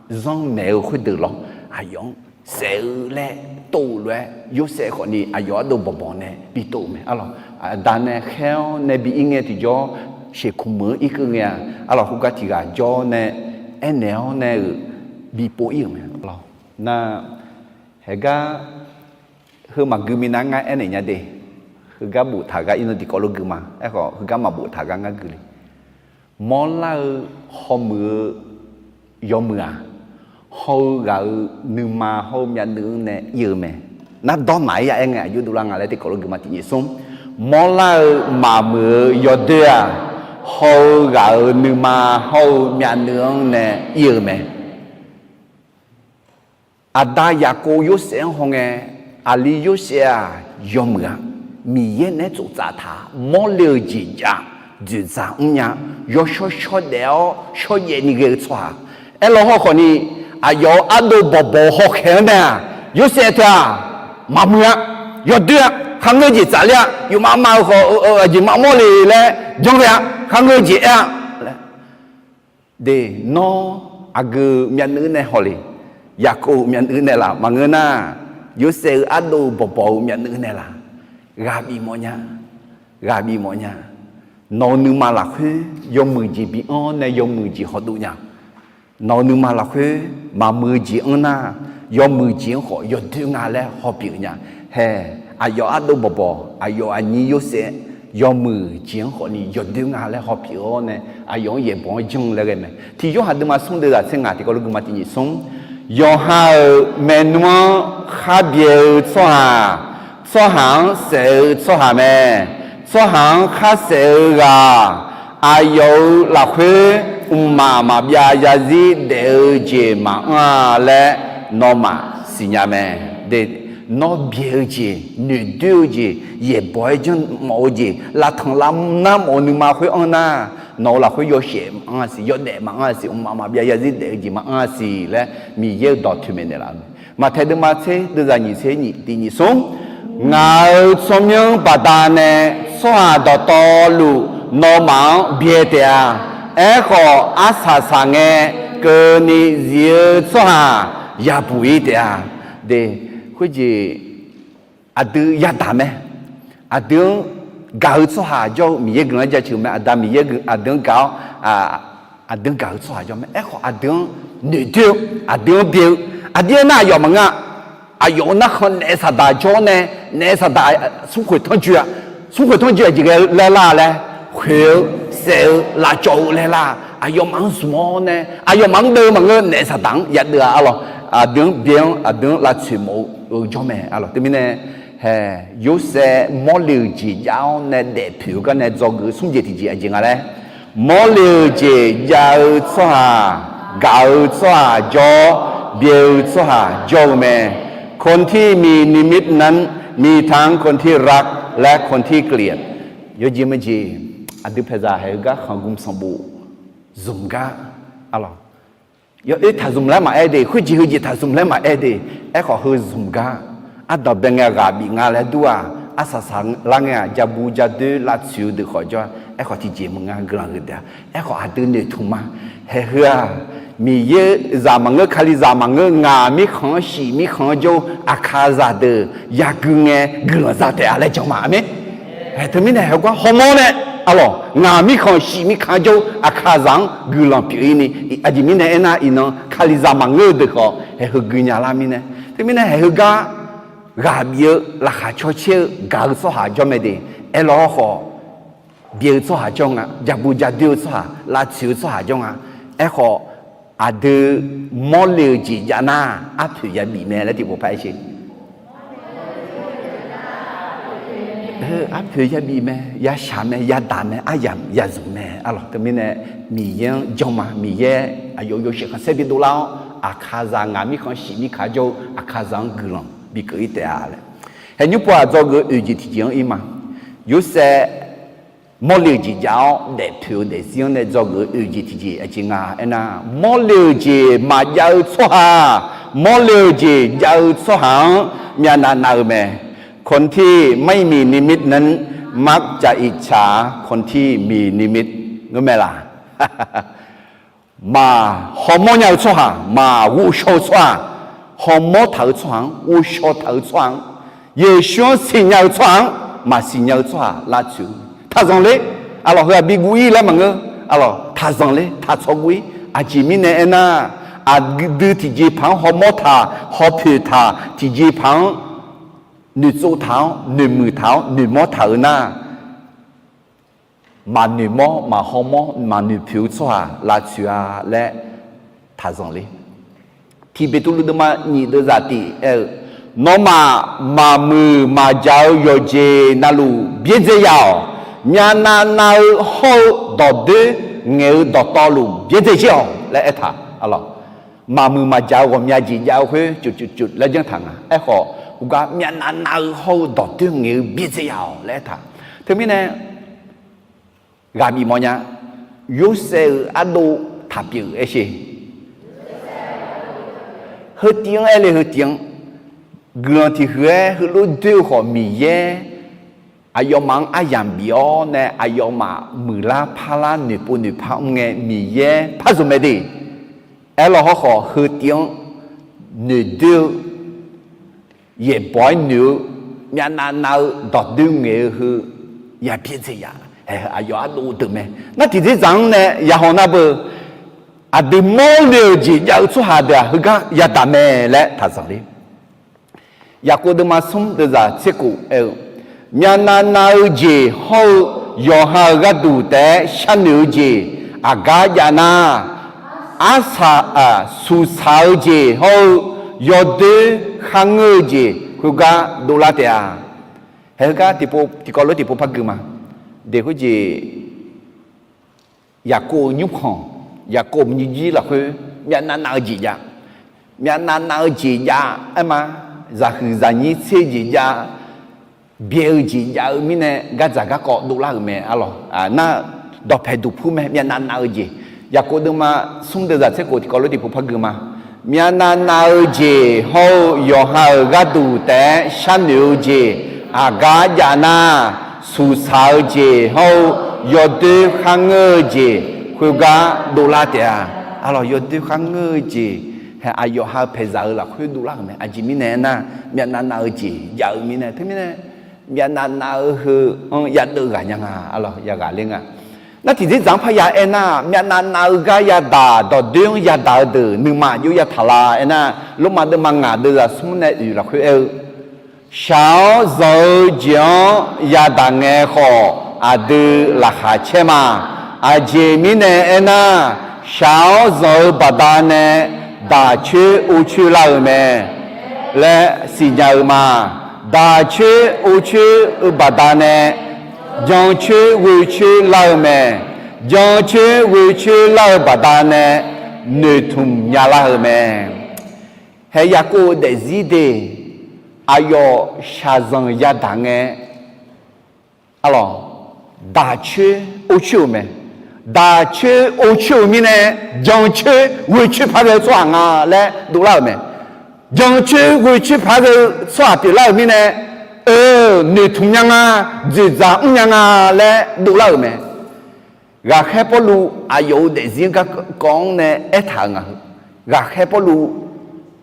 zanrnaeq-eu khoerdeuq lawr, aqyawf-anr saef-eu laer tov-eu lof-aer, Yorsaev khawfni aqyawf ardov bawqbawq nae bitov-eu mae. Arlawq, aqda nae khaer-awr nae bi ir ngae tiqjawr, shekmq meuq-anr irkeuv ngae-a. Arlawq, khoergar tiq ghaq jawr nae aernaeq-awr nae-euq bipov ir-euq mae. Arlawq, nar, haegar heu maqgui minav ngar aernaeq nya de. Heugar boftaq gar irnan tiqkawv lof gui ma. Aerkhawf heugar maqboftaq gar ngar gui le. Mawrlar-eu hawmuiq-eu yawmuiq-aq, haw-eu ghaq-eu nuima hawr-eu myavnuiv-anr nae ir-eu mae. Nar dawr naq-ir ya aer ngae aqjox dovlar nga laer tiqkawv lof gui ma. Tiqnyif smr, mawrlar-eu maqmuiq-eu yawdoer-aq, haw-eu ghaq-euq nuima hawr-eu myavnuiv-anr nae ir-eu mae. Aqda Yaqkov Yorsaev-anr hawngae, aqli Yorsaev-aq yawmuiq-a. Miqyaer naeq-aer tsoftsaf taq mawrle-eu jeq jav, dzoeqdzaq mrnya, yawshawr shawr daef-awr shawrjaev ni ghae-eu tsawrhaq. Aerlaw hawkhawf ni, aqyawf-euq ardov bawqbawq-eu hawkhaeq-anr nae-aq, Yorsaev teu-aq, maqmuiq-a, yawdoer-a, kharngeur jeq tsafler-a, yufmav mav-eu khawf aqjeq maqmawr le laer janr ghae-a, kharngeur jeq aer-a laer. De, nawr aqgeu myavnuiv nae haw le, Yaqkov-euq myavnuiv nae laf maqngeur nar, Yorsaev-euq ardov-eu bawqbawq-eu myavnuiv nae laf, ghaq bif mawfnya, ghaq bif mawfnya. Nawq-euq nuima lafkhoer yawmuiq jeq bi anr nae yawmuiq jeq hawdov nya. Nawq-euq nuima lafkhoer maqmuiq-eu jeq anr nar, yawmuiq jeq-anr khawf yawdoer nga laer hawpyeuf nya. Hae, aqyawf ardov bawqbawq, aqyawf aqnyir Yorsaev, yawmuiq jeq-anr khawfni yawdoer nga laer hawpyeuf-awr nae, aqyawf-anr yaeqbawq-anr janr laer ghae mae. Tiq Yorhaq deuvma smr deuvzaq tser ngaq tiqkawv lof gui ma. Tiqnyif smr, yawqha-euq maernmr-anr khar byae-eu tsawrhaq, tsawrhaq-anr saef-eu tsawrhaq mae. Tsawrhaq-anr khar saef-eu ghaq, aqyawf-euq lafkhoer mqmaq maqbyav zarzir daef-eu jeq maqanr-a laer nawmaf siqnya mae. De, nawr byae-eu jeq, noeqdoer-eu jeq, yaeqbawq-aer janr mawf-eu jeq, lavtanq lavnar mawf-eu nuima khoer anr nar, nawq-euq lafkhoer yawshaef maqanr-a siq, yawdaef maqanr-a siq, mqmaq maqbyav zarzir daef-eu jeq maqanr-a siq laer Miqyaer-euq dawq toeqmaeq naeqlaf-eu mae. Maqtaeq deuvma tser deuvzaq nyiq tser nyiq tiqnyif smr, ngaq-euq tsawrmyanr baqdanae tsawrhaq dawqtawvluf nawmaf-anr byae taef-a. Aerkhawf, arsaq saqngae keuvni zif-eu tsawrhaq yabuq-ir taef-a. De, khoerjeq aqdui yadaq mae. Aqdui-anr gaq-eu tsawrhaq jawr-eu Miqyaer guiqlanq-anr jaceuq mae. Aqda Miqyaer aqdui-anr gaq-awr, aqdui-anr gaq-eu tsawrhaq jawr mae. Aerkhawf aqdui-anr noeqdoer-eu, aqdui-anr byae-eu, aqdui-anr nar aqyawf maqngeur-a. Aqyawf-euq narkhan naef saqdaq jawr-awr nae, naef saqdaq smrkhoeq tanrjoe-a, smrkhoeq tanrjoe aqjeq ghae laer lar laer, khoeq-eu, saef-eu, lavcawv-eu laer lar, aqyawfmaf-anr zmq-awr nae aqyawfmaf-anr deuv-eu maqngeur, naef saqdaq-anr yadeuv-a arlawq. Aqdui-anr byae-anr aqdui-anr lavtsoeq mawf-eu jawr mae arlawq. Teumirnae, hae, Yorsaev mawrle-euq jeq jav-awr nae daefpoeq-eu gar nae dzawgeuf-eu smrjeq tiqjeq aqjeq nga laer, mawrle-euq jeq jav-eu tsawrhaq, gaq-eu tsawrhaq jawr, byae-eu tsawrhaq jawr-eu mae. คนที่มีนิมิตนั้น มีทั้งคนที่รัก และคนที่เกลียด. Yawjeq meujeq, aqdui paeqzaq haeq-eu gar khanqgmq sanqbof zmq gar arlawq. Yawoer taqzmq laer maqaer de, khoerjeq heujeq taqzmq laer maqaer de. Aerkhawf heu zmq gar, ardanq bae ngae ghaq bif nga laer dur-aq, arsaq saqlar ngae-aq, jabu jadoer lavtsoeq-eu deuq khawf jawr-a. Aerkhawf tiqjeq maqnga guiqlanq huiq taef-a. Aerkhawf aqdui noeqtmq ma. Haeq heu-aq, Miqyaer zaq maqngeur, Kalizaq maqngeur, ngaq mirkhanq-anr shif mirkhanq-anr jawr-eu Aqkaqzaq deuq yagui ngae guiqlanq za taef-a laer jan ma. Aqmeq. Haeq teumirnae haeq gar hawmawr nae, arlawq, ngaq mirkhanq shif mirkhanq-anr jawr-eu Aqkaqzaq-anr guiqlanq pyeuf-ir ni, aqjeq mirnae aernar, iqnan Kalizaq maqngeur-eu deuq khawf haeq heu gui nya lar mirnae. Teumirnae haeq heugar ghaq bif-eu laqkhaq cawcaer-eu gaq-eu tsawrhaq jawr mae de. Aerlawr hawkhawf, byae-eu tsawrhaq jawr nga, jabu jadoer-eu tsawrhaq, lavtsoeq-eu tsawrhaq jawr nga. Aerkhawf, aqdui mawrle-eu jeq jav nar, arpoeq yabif mae laer tiqpov par-aer sher. Arpoeq yabif mae, yashaq mae, yadaq mae, aryamq yazmq mae arlawq. Teumirnae Miqyaer-anr jan ma. Miqyaer aqyawf yawshaef khanqsaer bidov lar-awr, Aqkaqzaq ngaq mirkhanq shif mirkhanq jawr-eu Aqkaqzaq-anr guiqlanq bikeuv-ir taef-a laer. Haeq nymr pov-aq, dzawgeuf-eu oeq jeq tiqjeq-anr ir ma. Yorsaev mawrle-euq jeq jav-awr daefpoeq-eu daefzir-anr nae dzawgeuf-eu oeq jeq tiqjeq aqjeq nga aernar, mawrle-euq jeq maqjav-eu tsawrhaq, mawrle-euq jeq jav-eu tsawrhaq-anr myavnav nav-eu mae. คนที่ไม่มีนิมิตนั้น มักจะอิจฉาคนที่มีนิมิต ngeurmae laq? Maq hawmawr nya-eu tsawrhaq, maq ghovshaw-eu tsawrhaq, hawmawr taq-eu tsawrhaq-anr, ghovshaw taq-eu tsawrhaq-anr, Yeqsur-anr siqnya-eu tsawrhaq-anr maqsiqnya-eu tsawrhaq lavtsoeq-eu taqzanq ler. Arlawq, heu-aq bi guv-ir laer maqngeur. Arlawq, taqzanq ler, taqtsawv guv-ir. Aqjeq mirnae aernar, aqdui tiqjeqpaq-anr hawmawr taq, hawpoeq taq, tiqjeqpaq-anr noeqtsov taq-awr noeqmuiq taq-awr noeqmawr taq-eu nar, maqnoeqmawr maqhawmawr maqnoeqpoeq-eu tsawrhaq lavtsoeq-a laer taqzanq le. Tiq Beqtuvluv deuvma nyiq deuvzaq tiq aer-eu, nawmaf maqmuiq maqjaq-eu yawqjeq navluf byaerdzae yaf-awq. Myavnav nav-eu hawr-eu dawqdoer ngaeq-eu dawqtawvluf byaerdzae jir-awq laer aertaq. Maqmuiq maqjaq-eu ghawqmya jeq jav-eu khoer cuf cuf cuf laer janr taq nga. Aerkhawf, khoergar myavnav nav-eu hawr-eu dawqdoer ngaeq-eu byaerdzae yaf-awq laer aertaq. Teumirnae, ghaq bif mawr nya. Yorsaev-euq ardov taq pyeuf-euq aershe. Heu tiv-anr aer le, heu tiv-anr guiqlanq tiq huiq-aer heulof doer-eu khawf, Miqyaer aqyawfmaf-anr aryamq bif-awr nae aqyawfmaf muiqlar parlar noeqpov noeqpar mr ngae Miqyaer par zmq mae de. Aerlawr hawrkhawf heu tiv-anr noeqdoer-eu yaeqbawq-aer noeq-eu myavnav nav-eu dawqdoer ngaeq-eu heu ya byaerdzae yaf. Aqyawf ardov deuq mae. Nar tiqdzerdzaq-anr nae yahaw nar beu, aqdui mawr le-euq jeq jav-eu tsawrhaq deuq-aq heugar yadaq mae laer taqzanq le. Yaqkov deuvma smr deuvzaq tser khof aer-eu, myavnav nav-eu jeq hawr-eu yawqha-euq gharduq taef-aer sharnoeq-eu jeq aqgar jav nar, arsaq suqsaq-eu jeq hawr-eu yawdoer kharngeur-eu jeq khoergar dovlar taef-a. Haeq heugar tiqpov tiqkawv lof tiqpov par gui ma. Deq khoerjeq Yaqkov-euq nymrkhanq, Yaqkov-euq nymrjir lafkhoer myavnav nav-eu jeq jav, myavnav nav-eu jeq jav aer ma, zaqhuiq zaqnyir tser jeq jav, byae-eu jeq jav-eu mirnae gardzaq garkawv dovlar-euq mae. Arlawq nar, dawqpaeq duqpur mae myavnav nav-eu jeq. Yaqkov deuvma smr deuvzaq tser khof tiqkawv lof tiqpov par gui ma. Myavnav nav-eu jeq hawr-eu yawqha-euq gharduq taef-aer sharnoeq-eu jeq aqgar jav nar, suqsaq-eu jeq hawr-eu yawdoer kharngeur-eu jeq khoergar dovlar taef-a. Arlawq yawdoer kharngeur-eu jeq, aqyawf ha paeqzaq-eu lafkhoer dovlar-euq mae. Aqjeq mirnae aernar, myavnav nav-eu jeq jav-eu mirnae. Teumirnae, myavnav nav-eu heu-anr yadeuv ghaq nya nga. Arlawq yaghaq ler nga. Nar tiqdzerdzaq-anr parya aernar, myavnav nav-eu gar yadaq dawqdoer-anr yadaq-eu deuq nuima aqjox yataq la aernar, Lormav deuvma ngaq deuvzaq smr nae oeq lafkhoer aer-eu, shaq-awr zanq-eu jeq-anr yadaq ngae khawf aqdui laqkhaq caer ma. Aqjeq mirnae aernar, shaq-awr zanq-eu baqdanae daq coer or coer lar-euq mae laer siqnya-eu ma. Daq coer or coer-eu baqdanae jan coer ghoe coer lar-eu mae. Jan coer ghoe coer lar-eu baqdanae noeqtmq nya lar-euq mae. Hae Yaqkov-euq daefzir de, aqyawf shaqzanq yadaq ngae, arlawq, daq coer or coer-euq mae. Daq coer or coer-euq mirnae, jan coer ghoe coer paq ghae-eu tsawrhaq nga laer dovlar-euq mae. Jan coer ghoe coer paq ghae-eu tsawrhaq pyeuflar-euq mirnae, eu, noeqtmq nya nga, dzoeqdzaq mr nya nga laer dovlar-euq mae. Ghaqkhaer Pawrluv aqyawf-euq daefzir-anr garkawv-anr nae aertaq-euq nga heu. Ghaqkhaer Pawrluv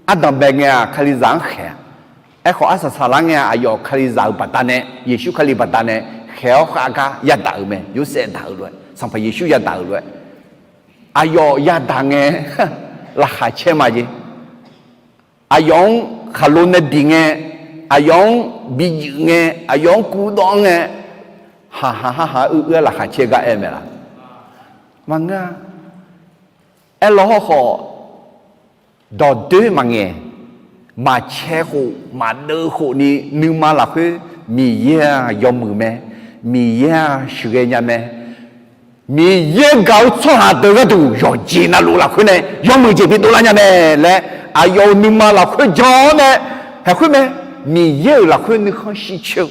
ardanq bae ngae-aq, Kalizaq-anr khaeq-a. Aerkhawf, arsaq saqlar ngae-aq, aqyawf Kalizaq-euq baqdanae, Yeqsur Kali baqdanae khaeq-awr khav gar yadaq-euq mae. Yorsaev daq-euq lof-aer, Sanqpaq Yeqsur yadaq-euq lof-aer, aqyawf yadaq ngae, laqkhaq caer ma jeq. Aqyawf-anr khaqlo nae biq ngae, aqyawf-anr bi juif ngae, aqyawf-anr kuvdawv ngae, haqhaq haqhaq-aer uir-aer laqkhaq caer gar aer mae laq? Maqngeur-a. Aerlawr hawrkhawf, dawqdoer maqngaeq, maqcae khof maqdeuv khofni nuima lafkhoer Miqyaer-aq yawmuiq mae, Miqyaer-aq sheuqghae nya mae. Miqyaer gaq-eu tsawrhaq deuq gharduq yawqjeq navluf lafkhoer nae yawmuiq jeq bidov lar nya mae laer aqyawf-euq nuima lafkhoer jan-awr nae, haeq khoer mae, Miqyaer-euq lafkhoer nuikhanr shircoer-eu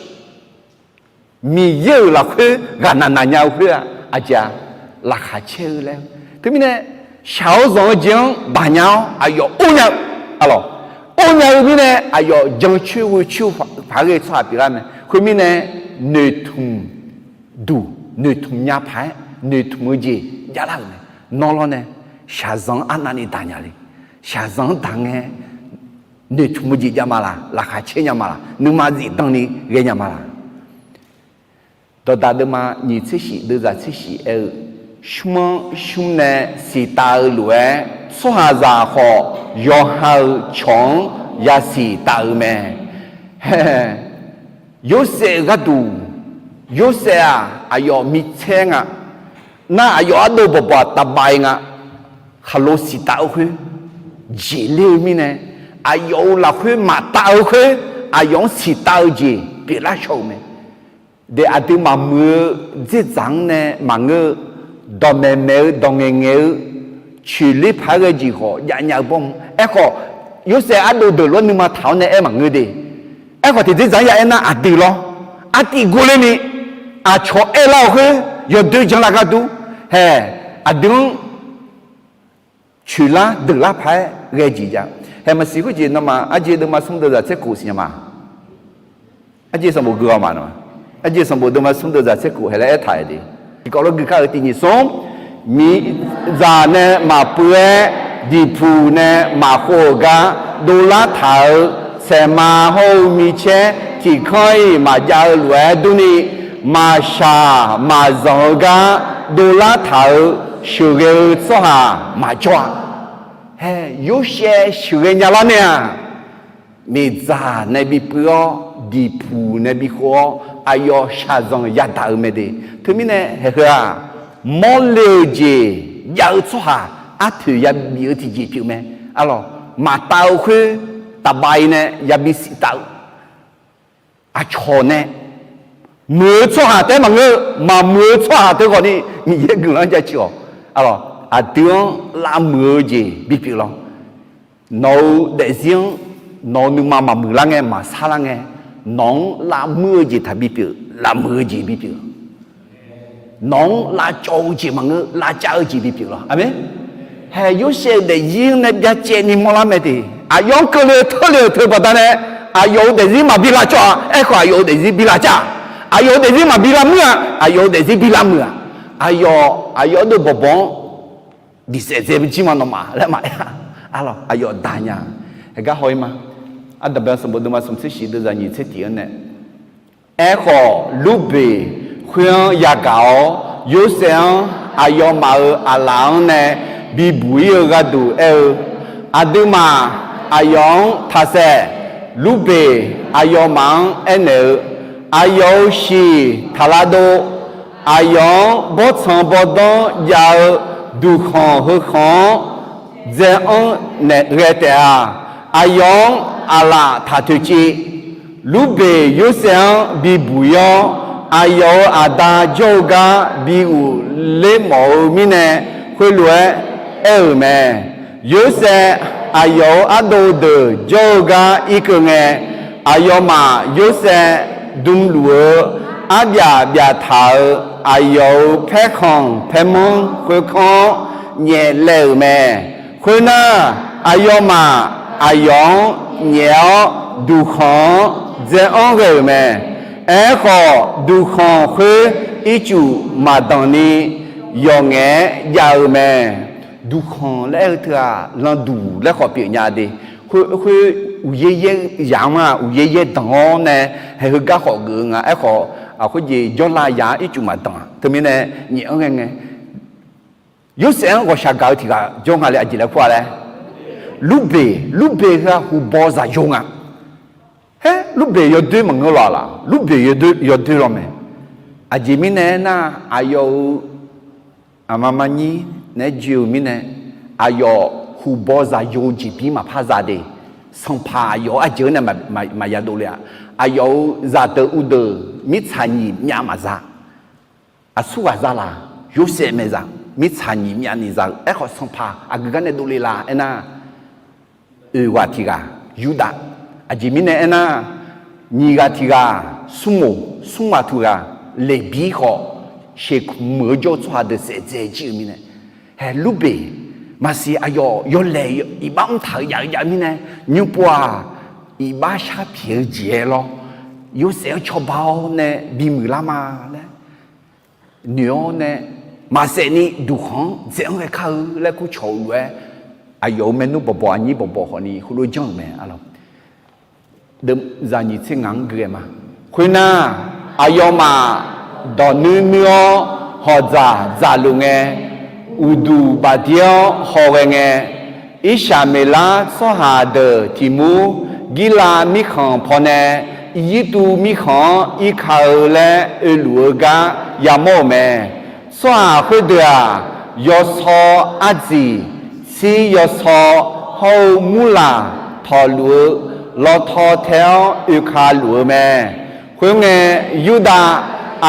Miqyaer-euq lafkhoer ghaqnaq naq nya-eu khoer-aq, aqjeq-aq, laqkhaq caer-eu laer-eu. Teumirnae, shaq-awr zanq-eu jeq-anr baqnya-awr aqyawf or nya-eu, arlawq, or nya-eu mirnae aqyawf jancoer ghoecoer paq ghae-eu tsawrhaq pyeuflar mae. Khoermirnae, noeqtmq duq, noeqtmq nya paq-aer noeqtmq-eu jeq javlar-euq mae. Nawr lawr nae shaqzanq-anr arnavni daq nya le. Shaqzanq-anr daq ngae noeqtmq-eu jeq jav ma laq? Laqkhaq caer nya ma laq? Nuima zifdan ni ghae nya ma laq? Dawqdaq deuvma nyiq tser shif deuvzaq tser shif aer-eu, shmr-anr shmr nae siqtav-eu lof-aer, tsawrhaqzaq khawf yawqha-euq cawq-anr yasiq taf-eu mae. Hae, Yorsaev-euq gharduq, Yorsaev-aq aqyawf micaer nga. Nar aqyawf ardov bawqbawq-aq taqbav-i nga. Khaqlo siqtaf-eu khoer jeqler-eu mirnae, aqyawf-euq lafkhoer maqtaf-eu khoer, aqyawf-anr siqtaf-eu jeq pyeuflar shaw-euq mae. Daef aqdui maqmuiq-eu dzerdzaq-anr nae maqngeur-eu, dawqmaeq maeq-eu dawqngaeq ngaeq-eu, coeqler paq-aer ghae jeq khawf jav nya-eu bawrtmq. Aerkhawf, Yorsaev ardov deuq lof-aer nuima taq-awr nae aer maqngeur de. Aerkhawf tiqdzerdzaq-anr ya aernar aqdui lawr, artiv gorler ni, aqcawq aerlar-euq khoer yawdoer janlar gharduq, hae, aqdui-anr coeqlar deuqlar paq-aer ghae jeq jav. Hae, maqsiq khoerjeq nawmaf Arjeq deuvma smr deuvzaq tser khof siqnya ma. Arjeq sanqbof gui-awr ma nawmaf. Arjeq sanqbof deuvma smr deuvzaq tser khof hae laer aertaq-euq de. Tiqkawv lof gui kar-eu tiq nyiq smr, miqdzaq nae maqpuiv-aer, diqpuq nae maqkhov-euq gar dovlar taq-euq saeqma hawr-eu micaer tiqkanr-iq maqjav-eu lof-aer durni, maqshaq maqzanq-eu gar dovlar taq-euq sheuqghae-eu tsawrhaq maqjawr-a. Hae, Yorsaev sheuqghae nyalar nae-aq, miqdzaq nae bipuiv-awr, diqpuq nae bikhov-awr, aqyawf shaqzanq yadaq-eu mae de. Teumirnae haeq heu-aq, mawrle-eu jeq jav-eu tsawrhaq arpoeq yabif-eu tiqjeq pyeuf mae. Arlawq, maqtaf-eu khoer taqbav-i nae yabi siqtaf-eu aqcawq nae, muiq-eu tsawrhaq taef-aer maqngeur-eu, maqmuiq-eu tsawrhaq teughawqni Miqyaer guiqlanq-anr jaceuq-awq. Arlawq, aqdui-anr lavmuiq-eu jeq bipyeuf lawr. Nawq-euq daefzir-anr nawq-euq nuima maqmuiqlar ngae, maqsarlar ngae, nawq-anr lavmuir-eu jeq taqbi pyeuf, lavmuiq-eu jeq bipyeuf. Nawq-anr lavcawv-eu jeq maqngeur, lavcav-eu jeq bipyeuf lawr. Aqmeq. Hae, Yorsaev-euq daefzir-anr nae byacaevni mawrlar mae de. Aqyawf-anr keuvle-eu teurle-euq teu baqdanae, aqyawf-euq daefzir maqbi lavcawv-a. Aerkhawf, aqyawf-euq daefzir bi lavcav-a. Aqyawf-euq daefzir maqbi lavmuir-a. Aqyawf-euq daefzir bi lavmuiq-a. Aqyawf, aqyawf ardov bawqbawq-anr diqsaef dzae jir ma nawmaf laer maqaer-a. Arlawq, aqyawf daq nya. Haeq gar haw-ir ma. Ardanqbae sanqbof deuvma smq tser shif deuvzaq nyiq tser tiq-anr nae, aerkhawf, Lurbeq khoer-anr yagaq-awr, Yorsaev-anr aqyawfmaf-euq aqlaf-anr nae bibuq-ir-eu gharduq aer-eu, Aqduimaf aqyawf-anr taqsaef. Lurbeq aqyawfmaf-anr aernaeq-eu, Aqyawf-euq shiq taq lavdov. Aqyawf-anr bawrtsanq bawrdanr jav-eu duqkhanq heukhanq-anr dzae-anr ghae taef-a. Aqyawf-anr aqlaf taq toeqciv. Lurbeq Yorsaev-anr bibuq-ir-awr, aqyawf-euq aqda jawr-eu gar bi ghofler mawf-eu mirnae, khoerlof-aer aer-euq mae. Yorsaev aqyawf-euq ardov deuq jawr-eu gar irkeuv ngae, aqyawfmaf Yorsaev dmluf-eu arbyaf byaf taq-euq aqyawf-euq paerkhanq paermanr khoerkanr-anr nyaef laev-euq mae. Khoernar, aqyawfmaf aqyawf-anr nyaef-awr duqkhanq-anr dzae-anr ghae-euq mae. Aerkhawf, duqkhanq khoer ircuf maqdanq ni yawqngaef-aer jav-eu mae. Duqkhanq laer aer-eu teu-aq, landuq laer khawf pyeufnya de. Khoer, khoer uqyaer yaer zaq-anr-aq, uqyaer yaer danq-awr nae, haeq heugar khawf geuf-eu nga. Aerkhawf, aqkhoer jeq jawrlav yaq-anr ircuf maqdanq-a. Teumirnae nyaef-anr ghae ngae, Yorsaev-anr ghawqshaq gaq-eu tiq ghaq jawr nga le, aqjeq laer kur-a laer. Lurbeq, Lurbeq heu-aq huqbaw zaqyo nga. Haer, Lurbeq yawdoer maqngeur lawq-a laq? Lurbeq yawdoer, yawdoer lawr mae. Aqjeq mirnae aernar, aqyawf-euq aqma marnyir naeq-aer joe-eu mirnae, aqyawf huqbaw zaqyo jeqbir maqpar za de. Sanqpaq aqyawf-euq aqjeq-anr nae maq, maq, maqya dovle-a. Aqyawf-euq zaqdeuq uqdeuq mirtsaq nyiq myav maqza. Aqsurghaq za laq? Yorsaev maeqzaq mirtsaq nyiq myavni za-eu. Aerkhawf, sanqpaq aqgeu gar nae dovle la aernar, oeq ghaq tiq ghaq Yurdav. Aqjeq mirnae aernar, nyiq ghaq tiq ghaq smrmoq, smrmaq tuq ghaq Leqbir khawf, sheuqmuiq-eu jawr-eu tsawrhaq deuq saef dzae jir-eu mirnae. Hae, Lurbeq maqsiq aqyawf yawlaeq iqbax mr taq-eu jav-eu jav mirnae, nymr pov-aq, iqbax shar pyaeq-eu jeq-aer lawr, Yorsaev-anr cawba-awr nae bimuiq lar ma laer noeq-awr nae, maqsaef ni duqkhanq-anr dzae-anr ghae kar-eu laer kur cawq-eu lof-aer, aqyawf-euq maernmr bawqbawq aqnyir bawqbawq khawfni heulof-aer janr-euq mae. Zaq nyiq tser ngaq-anr gui-aer ma. Khoernar, aqyawfmaf dawq nuir nuir-awr hawq dzaq dzaqluf ngae, uqduq bafdir-awr hawghae ngae, Irsaqmeqlar tsawrhaq deuq tiq mur Girlav mirkhanq pawnae Irjirtuv mirkhanq-anr irka-eu laer oeluf-eu gar yamawr-euq mae. Tsawrhaq khoerdeuq-aq, yawsaw ardziq, tsir yawsaw hawr-eu murlaq tawqluf-eu lawtaw tae-awr oeka luf-eu mae. Khoerngae, Yurdav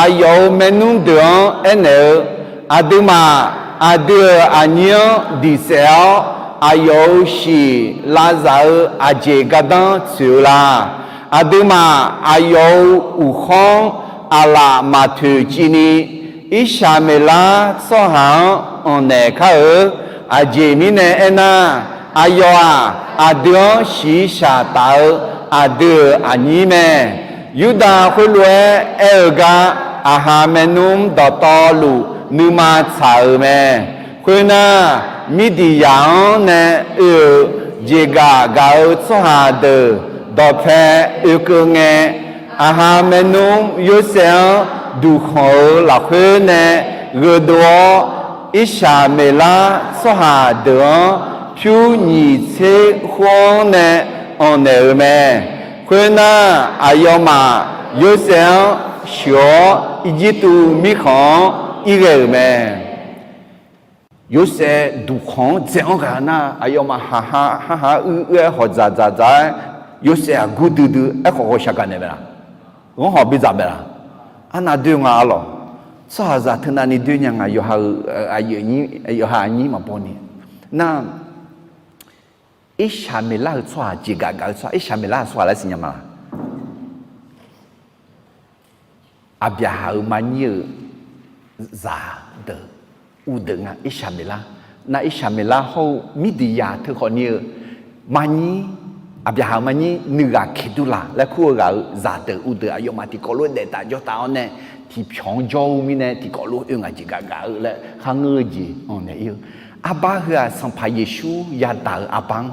aqyawf-euq maernmr deuq-anr aernaeq-eu, Aqduimaf aqdui-euq aqnyir-anr diqsaef-awr, aqyawf-euq shiq lavzaq-eu aqjeq gardanr tsoeq-eu la? Aqduimaf aqyawf-euq uqkhawr-anr aqlaf maqtoeq civni, Irsaqmeqlar tsawrhaq-anr anqnaeq kar-eu. Aqjeq mirnae aernar, aqyawf-aq, aqdui-anr shiqshaq taf-eu aqdui-euq aqnyir mae. Yurdav khoerlof-aer aer-eu gar, Aqha maernmr dawqtawvluf nuima tsaq-euq mae. Khoernar, Mirdiqyaq-anr nae oe-euq jeqgaf gaq-eu tsawrhaq deuq dawqpae oekeuv ngae, Aqha maernmr Yorsaev-anr duqkhanq-euq lafkhoer nae gheudov-awr, Irsaqmeqlar tsawrhaq deuq-anr pyur nyiq tser khoer-anr nae anqnaeq-euq mae. Khoernar, aqyawfmaf Yorsaev-anr sheuq-awr, Irjirtuv mirkhanq-anr irghae-euq mae. Yorsaev duqkhanq-anr dzae-anr ghaq nar, aqyawfmaf haqha haqha uir uir-aer hawq dzaq dzaq dzaq-aer, Yorsaev aqgur duidui aerkhawf ghawqshaq gaq naeq mae laq? Ghanr hawq bidzaq mae laq? Arnav doer nga arlawq. Tsawrhaqzaq teunav ni doer nya nga, yawqha-euq aqyuif aqnyir, yawqha aqnyir maqbaw ni. Nar, Irsaqmeqlar-euq tsawrhaq jeqgaf gaq-eu tsawrhaq, Irsaqmeqlar-euq tsawrhaq laer siqnya ma laq? Aqbyaqhaq-euq marnyir-euq zaqdeuq uvdeuq nga, Irsaqmeqlar. Nar Irsaqmeqlar hawr-eu Mirdiqyaq teukhawf ni-eu marnyir, Aqbyaqhaq-euq marnyir nuighaq Keqdurlaq laer kur-eu ghaq-euq zaqdeuq uvdeuq aqyawfmaf tiqkawv lof-aer daef taf jawr taf-awr nae, tiqpyawq-anr jawr-eu mirnae tiqkawv lof oe ngaq jeq gaq gaq-eu laer kharngeur-eu jeq anqnaeq ir-eu. Arbawr heu-aq, Sanqpaq Yeqsur yadaq-eu arbawr-anr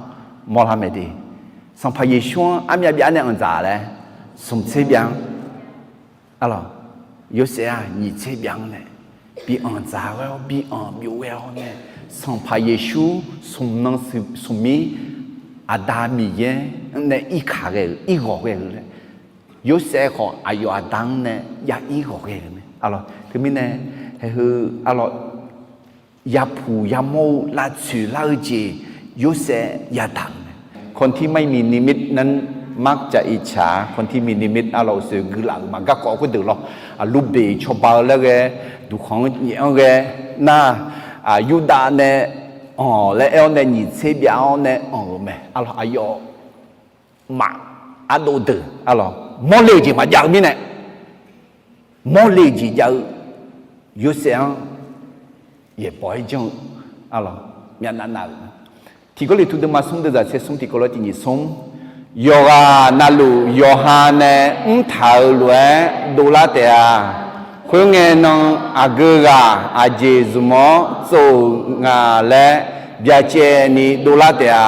mawrlar mae de. Sanqpaq Yeqsur-anr armyav byav nae anqdzaq laer, smq tser byav-anr, arlawq, Yorsaev-aq nyiq tser byav-anr nae bi anqdzaq ghae-awr, bi anq byov ghae-awr nae, Sanqpaq Yeqsur smq nan smq mir Aqda Miqyaer nae irkaq ghae-euq, irghawq ghae-euq laer, Yorsaev khawf aqyawf aqda-anr nae jav irghawq ghae-euq mae. Arlawq, teumirnae, haeq heu, arlawq, yapuq yamawr-eu lavtsoeq lar-eu jeq Yorsaev yadaq-euq mae. คนที่ไม่มีนิมิตนั้นมักจะอิจฉา คนที่มีนิมิต arlawq, uqsoeq guilaf-euq ma garkawv khoerdeuq lawr, aqlur beq cawba-eu laer ghae, duqkhanq-anr nyaef-anr ghae, nar, Yurdav nae anq laer aer-awr nae nyiq tser byav-awr nae anq-euq mae. Arlawq, aqyawf maf ardov deuq, arlawq, mawrle-eu jeq maqjav-eu mirnae, mawrle-eu jeq jav-eu Yorsaev-anr yaeqbawq-aer janr-eu, arlawq, myavnav nav-euq. Tiq Gawrliqtu deuvma smr deuvzaq tser smr tiqkawv lof-aer tiq nyiq smr, yawqghaq navluf yawqha nae mrtaq-euq lof-aer dovlar taef-a. Khoerngae nan aqgeu ghaq aqjeq zmq-awr tsov-euq nga laer byacaevni dovlar taef-a.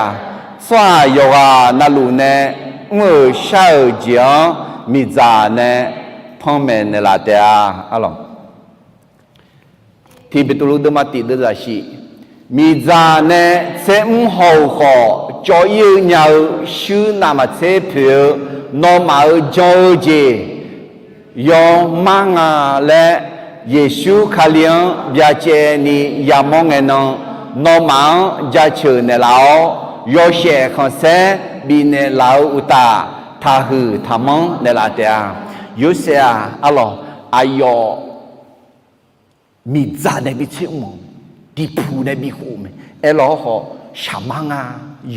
Tsawrhaq yawqghaq navluf nae mr-euq shar-euq jeq-anr miqdzaq nae panmaeq naeqlaf taef-a. Arlawq, tiq Beqtuvluv deuvma tiq deuvzaq shif, miqdzaq nae tser mr haw-euq khawf cawv ir-eu nya-eu shuir navmaqtser poeq-eu nawmaf-euq jan-eu jeq yawmar nga laer, Yeqsur Kali-anr byacaevni yamawr ngae nan, nawmaf-anr jaceuq naeqlaf-awr, yawshaef khanqsaer bifnaeq laf-eu uqtaf, taqhuiq taqmanr naeqlaf taef-a. Yorsaev-aq, arlawq, aqyawf miqdzaq nae bi tser mr-euq, tiqpuq nae bi khof-eu mae. Aerlawr khawf, shaqmar nga,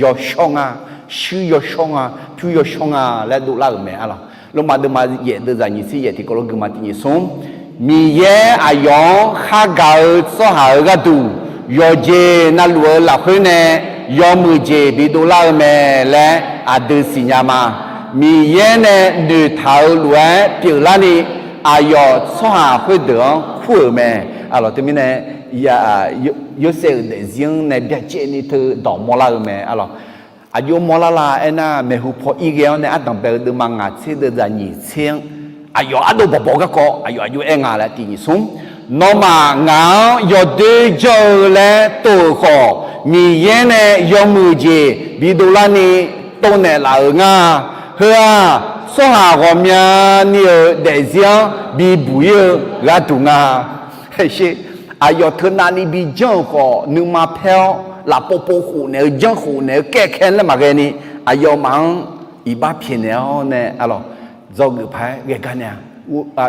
yawshawr nga, shuir yawshawr nga, pyur yawshawr nga laer dovlar-euq mae. Arlawq, Lormav deuvma yaef deuvzaq nyiq tser yaef tiqkawv lof guima tiq nyiq smr, Miqyaer aqyawf-anr khargaq-eu tsawrhaq-euq gharduq, yawqjeq navluf-eu lafkhoer nae yawmuiq jeq bi dovlar-eu mae laer aqdui siqnya ma. Miqyaer nae noeqtaq-eu lof-aer pyeuflarni, aqyawf tsawrhaq khoerdeuq-anr kur-euq mae. Arlawq, teumirnae, Yorsaev-euq daefzir-anr nae byacaevni teu dawq mawrlar-eu mae. Arlawq, aqjox mawrlar la aernar, maeqhu paw ir ghae-awr nae ardanq bae-eu deuvma ngaq tser deuvzaq nyiq tser-anr, aqyawf ardov bawqbawq garkawv aqyawf aqjox aer nga laer tiq nyiq smr, nawmaf ngaq-anr yawdoer janr-eu laer tov-euq khawf, Miqyaer nae yawmuiq jeq bi dovlarni tovnaeq laf-euq nga. Heu-aq, tsawrhaq ghawqmyani-euq daefzir-anr bibuq-ir-eu gharduq nga. Sher, aqyawf teu navni bijanr-euq khawf nuima paer-awr lafpov pov khofnaeq-eu janr khofnaeq-eu kaer kaer laer maqghae ni, aqyawfmaf-anr iqbax pyaeqnaeq-awr nae, dzawgeuf paq-aer ghae gar nae-a,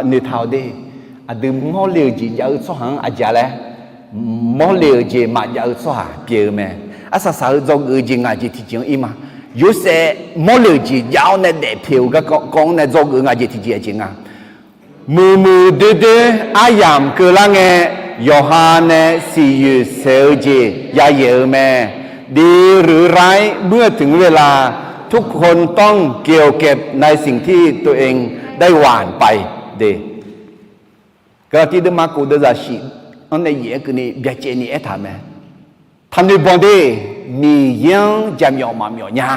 noeqtaq-awq de. Aqdui mawrle-euq jeq jav-eu tsawrhaq-anr aqjeq laer, mawrle-euq jeq maqjav-eu tsawrhaq pyeuf-eu mae. Arsaq saq-eu dzawgeuf-eu jeq ngaq jeq tiqjeq-anr ir ma. Yorsaev mawrle-euq jeq jav-awr nae daef pyeuf-euq garkawv-anr nae dzawgeuf-eu ngaq jeq tiqjeq aqjeq nga. Muiqmuiq doer doer aryamq keuvlar ngae, yawqha nae siqyoeq saeq-eu jeq yayaeq-eu mae. ดีหรือร้าย เมื่อถึงเวลา ทุกคนต้องเกี่ยวเก็บในสิ่งที่ตัวเองได้หว่านไป de. Gaqlaqtiv deuvma kof deuvzaq shif-anr nae yaef-aer keuvni byacaevni aertaq-euq mae. Taqnoeq banq de. Miqyaer-anr jaqmyawf maqmyawf nya.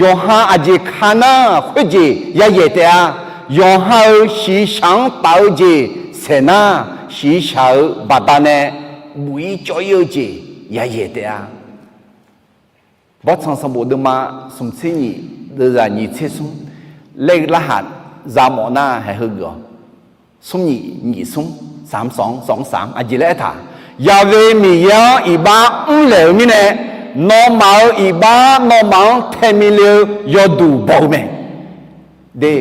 Yawqha aqjeq ka nar khoerjeq yayaeq taef-a. Yawqha-euq shiqshaq-anr taf-eu jeq saeq nar, shiqshaq-euq baqdanae buq-ir cawv-ir-eu jeq yayaeq taef-a. Bawrtsanq sanqbof deuvma smq tser nyiq deuvzaq nyiq tser smr laer larhaq za mawf nar haeq heugeuf-awq. Smr nyiq nyiq smr, saq smq saq smq aqjeq laer aertaq, Yaqve Miqyaer-anr iqbax mrlaeq-euq mirnae, nawmaf-euq iqbax nawmaf-anr tae mile-eu yawduq baw-eu mae. De,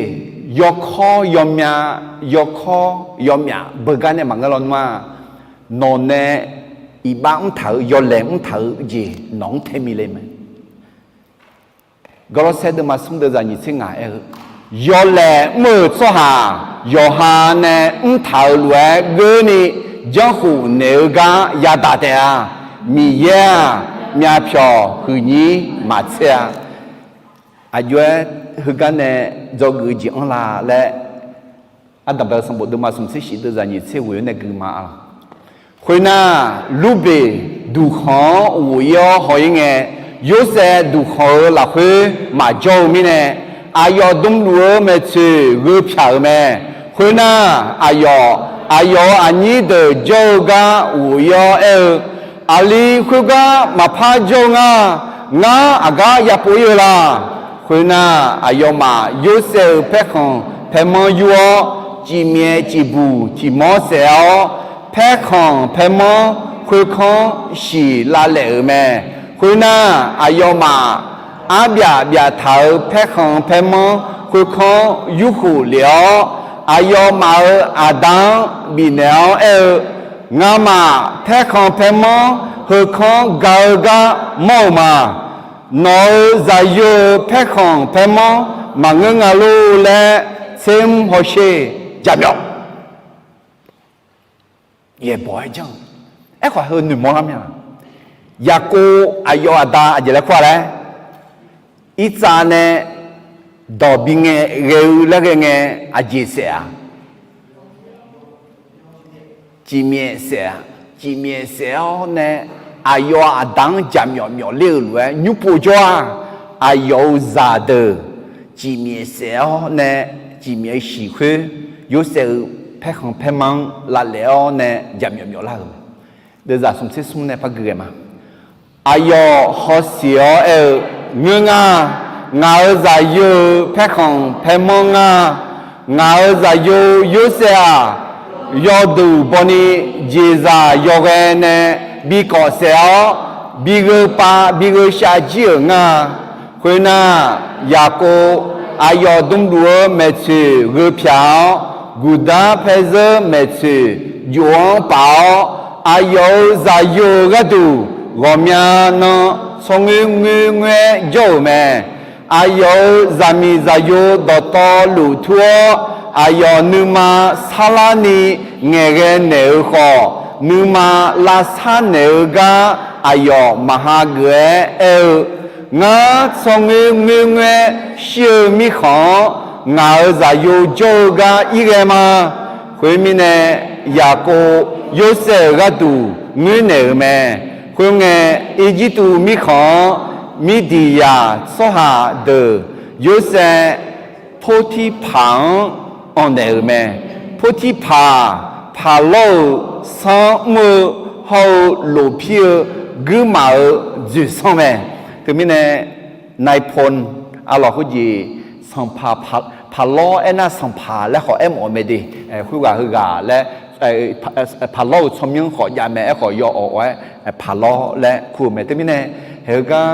yawkawr yawmyav, yawkawr yawmyaf beugar nae maqngeur lawnmr-aq, nawq nae iqbax mrtaq-euq yawlaeq mrtaq-eu jeq nawq-anr tae mile mae. Gawrlawrsaer deuvma smr deuvzaq nyiq tser ngaq aer-eu, yawlaeq mr-euq tsawrhaq yawqha nae mrtaq-euq lof-aer geurni janrkhof naeq-eu gar yadaq taef-a. Miqyaer-aq, myavpyawq huiqnyir maqtser-a. Aqjox-aer heugar nae dzawgeuf-eu jeq anr la laer, Ardanqbae-eu sanqbof deuvma smq tser shif deuvzaq nyiq tser ghoe-awr nae gui ma-a. Khoernar, Lurbeq duqkhanq-anr ghof-ir-awr haw-ir ngae, Yorsaev duqkhanq-euq lafkhoer maqjawr-eu mirnae, aqyawf dmluf-eu maeqtsoeq gheu pyaq-euq mae. Khoernar, aqyawf, aqyawf-euq aqnyir deuq jawr-eu gar ghof-ir-awr aer-eu, Aqli khoergar maqpar jawr-eu ngar. Ngar aqgar yapov-ir-eu la? Khoernar, aqyawfmaf Yorsaev-euq paerkhanq paermanr yur-awr, cifmyaef cifbuq tiq mawr saef-awr, paerkhanq paermanr khoerkanr shiq lavlaef-euq mae. Khoernar, aqyawfmaf arbyaf byaf taq-euq paerkhanq paermanr khoerkanr yurkhof lef-awr, aqyawfmaf-euq aqda-anr bifnaeq-awr aer-eu, Ngamaf paerkhanq paermanr heukanr ga-eu gar mawr-euq ma. Nawq-euq zaqyo-euq paerkhanq paermanr maqngeur nga lor laer tsermr hawsher. Jaqmyawf yaeqbawq-aer janr-eu. Aerkhawf heu noeqmawr lar mya. Yaqkov aqyawf aqda aqjeq laer kur-a laer, Irtsav nae dawq bingae ghae-eu laer ghae ngae, aqjeq saef-a. Cifmyaef saef-a. Cifmyaef saef-awr nae aqyawf aqda-anr jaqmyawf myawf ler-euq lof-aer nymr pov jawr-a. Aqyawf-euq zaqdeuq cifmyaef saef-awr nae, cifmyaef-eu shiq khoer Yorsaev-euq paerkhanq paermanr-anr lavlaef-awr nae jaqmyawf myawf lar-euq. Deuvzaq smq tser smr nae par gui ghae ma. Aqyawf hawsiq-awr aer-eu, Ngeur nga. Ngaq-euq zaqyo-euq paerkhanq paermanr nga. Ngaq-euq zaqyo Yorsaev-aq, yawduq bawni jeqzaq yawghae nae bikawf saef-awr, bigheu pav bigheu shav jir-euq nga. Khoernar, Yaqkov aqyawf dmluf-eu maeqtsoeq gheu pyaq-awr, guqdar paerzeur maeqtsoeq jov-anr paf-awr, aqyawf-euq zaqyo-eu gharduq ghawqmya nan tsawrngoer ngoer ngoer-aer jawr-euq mae. Aqyawf-euq zaqmiq zaqyo dawqtawvluf tur-awr, aqyawf nuima sarlarni ngaeqghae naeq-eu khawf, nuima lavsar naeq-eu gar aqyawf maqha geuf-aer aer-eu, Ngar tsawrngoer ngoer ngoer-aer shir-eu mirkhanq-anr, ngaq-euq zaqyo jawr-eu gar ir ghae ma. Khoermirnae, Yaqkov Yorsaev-euq gharduq ngoernaeq-euq mae. Khoerngae, Irjirtuv mirkhanq-anr Mirdiqyaq tsawrhaq deuq Yorsaev Portirpaq-anr anqnaeq-euq mae. Portirpaq, paqlawr-euq sanr mr-eu hawr-eu lofpir-eu guirmaf-euq dzoeqsanr mae. Teumirnae, นายพล arlawq khoerjeq sanqpaq paq Paqlawr aernar sanqpaq laer khawf aermawf-eu mae de. Khoerghaq heughaq laer, paqlawr-euq tsawrmyanr khawf jav mae, aerkhawf yawawq-aer paqlawr laer kur-eu mae. Teumirnae, haeqgar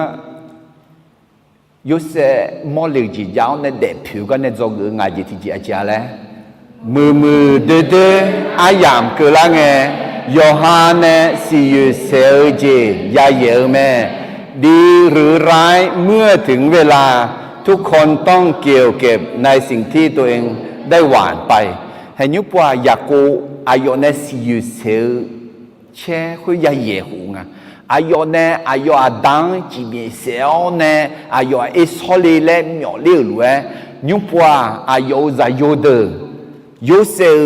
Yorsaev mawrle-eu jeq jav-awr nae daefpoeq-eu gar nae dzawgeuf-eu ngaq jeq tiqjeq aqjeq-a laer, muiqmuiq doerdoer aryamq keuvlar ngae, yawqha nae siqyoeq saeq-eu jeq yayaeq-eu mae. ดีหรือร้าย เมื่อถึงเวลา ทุกคนต้องเก็บเกี่ยวในสิ่งที่ตัวเองได้หว่านไป Haeq nymr pov-aq, Yaqkov aqyawf nae siqyoeq saeq-eu caer khoer yayaeq khof nga. Aqyawf nae aqyawf aqda-anr cifmyaef saef-awr nae aqyawf-aq ersawr le laer myawf ler-euq lof-aer, nymr pov-aq, aqyawf-euq zaqyo deuq Yorsaev-eu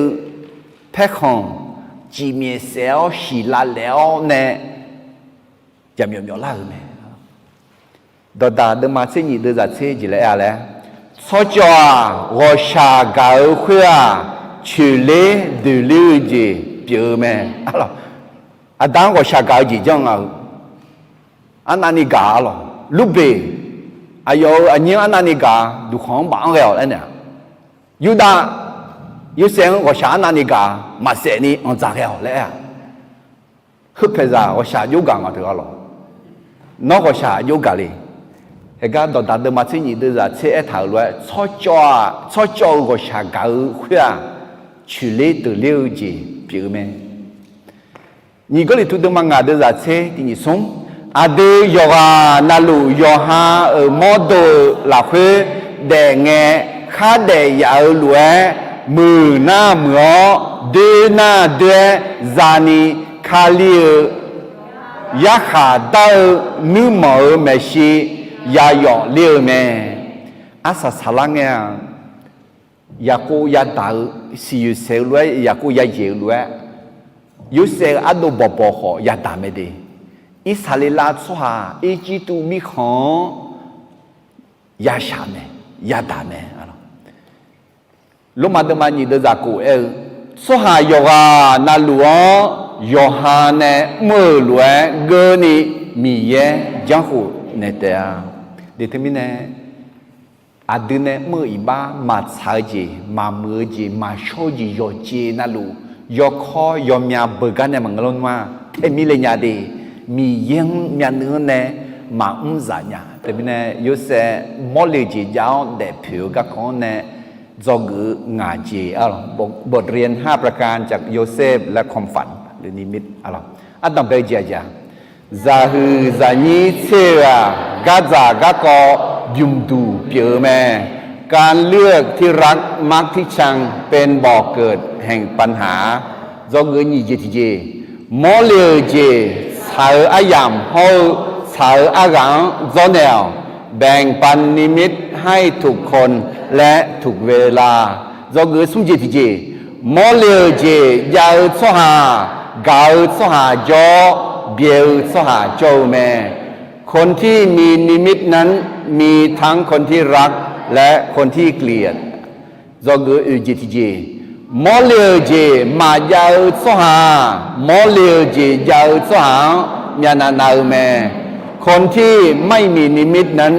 paerkhanq cifmyaef saef-awr shiqlav laef-awr nae jaqmyawf myawflar-euq mae. Dawqdaq deuvma tser nyif deuvzaq tser jeq laer aer-a laer, tsawrcawv-aq, ghawqshaq gaq-eu khoer-aq, coeqler doeqler-eu jeq pyeuf-eu mae. Aqda-anr ghawqshaq gaq-eu jeq janr nga-eu, arnavni gaq-a lawq. Lurbeq, aqyawf-euq aqnyir-anr arnavni gaq-a, duqkhanq-anr baf-anr ghae-awq laer nae-aq, Yurdav, Yorsaev-anr ghawqshaq arnavni gaq-a, maqsaef ni anqdzaq ghae-awq laer aer-a. Heu paeqzaq ghawqshaq jov gaq nga teu-a lawq. Nawr ghawqshaq jov gaq le. Haeqgar dawqdaq deuvma tser nyif deuvzaq tser aertaq-euq lof-aer, tsawrcawv-aq, tsawrcawv-eu ghawqshaq gaq-eu khoer-aq, coeqler doeqler-eu jeq pyeuf-eu mae. Nyiq Gawrliqtu deuvma ngaq deuvzaq tser tiq nyif smr, aqdui yawqghaq navluf yawqha-euq mawrdo-euq lafkhoer daef ngae, khardaef yaf-eu lof-aer, muiq nar muiq-awr, doer nar doer-aer zani, Kali-euq yarkhaq dar-eu nuirmanq-euq maeqshi yayawf ler-eu mae. Arsaq saqlar ngae-aq, Yaqkov yadaq-eu, siqyoeq saeq-eu lof-aer Yaqkov yayaeq-eu lof-aer, Yorsaev-eu ardov bawqbawq khawf yadaq mae de. Irsaqleqlav tsawrhaq Irjirtuv mirkhanq-anr yashaq mae, yadaq mae. Lormav deuvma nyiq deuvzaq kof aer-eu, tsawrhaq yawqghaq navluf-anr yawqha nae mr-euq lof-aer geurni Miqyaer janrkhof naeq taef-a. Teumirnae, aqdui nae mr-eu iqbax maqtsaq-eu jeq, maqmuiq-eu jeq, maqshawr-eu jeq yawqjeq navluf, yawkawr yawmya beugar nae maqngeur lar nmr-a. Tae mir le nya de, Miqyaer-anr myavnuiv-anr nae maqmr zaf nya. Teumirnae Yorsaev mawrle-eu jeq jav-awr daefpoeq-eu garkawv-anr nae dzawgeuf-eu ngaq jeq-a lawq. บทเรียนห้าประการจากโยเซฟ และความฝันหรือนิมิต Ardanq bae-eu jeq aqjeq-aq, zaqhuiq zaqnyir tser-eu-aq, gardzaq garkawv bymqduq pyeuf-eu mae. การเลือกที่รักมักที่ชังเป็นบ่อเกิดแห่งปัญหา Dzawgeuf nyiq jeq tiqjeq, mawrle-eu jeq tsaq-eu aryamq hawr-eu tsaq-eu arghaq-anr dzawrnaeq-awq. แบ่งปันนิมิตให้ทุกคนและทุกเวลา Dzawgeuf smr jeq tiqjeq, mawrle-eu jeq jav-eu tsawrhaq, gaq-eu tsawrhaq jawr-awr, byaeq-eu tsawrhaq jawr-eu mae. คนที่มีนิมิตนั้นมีทั้งคนที่รักและคนที่เกลียด Dzawgeuf oeq jeq tiqjeq, mawrle-eu jeq maqjav-eu tsawrhaq-aq, mawrle-eu jeq jav-eu tsawrhaq-anr myavnav nav-eu mae. คนที่ไม่มีนิมิตนั้น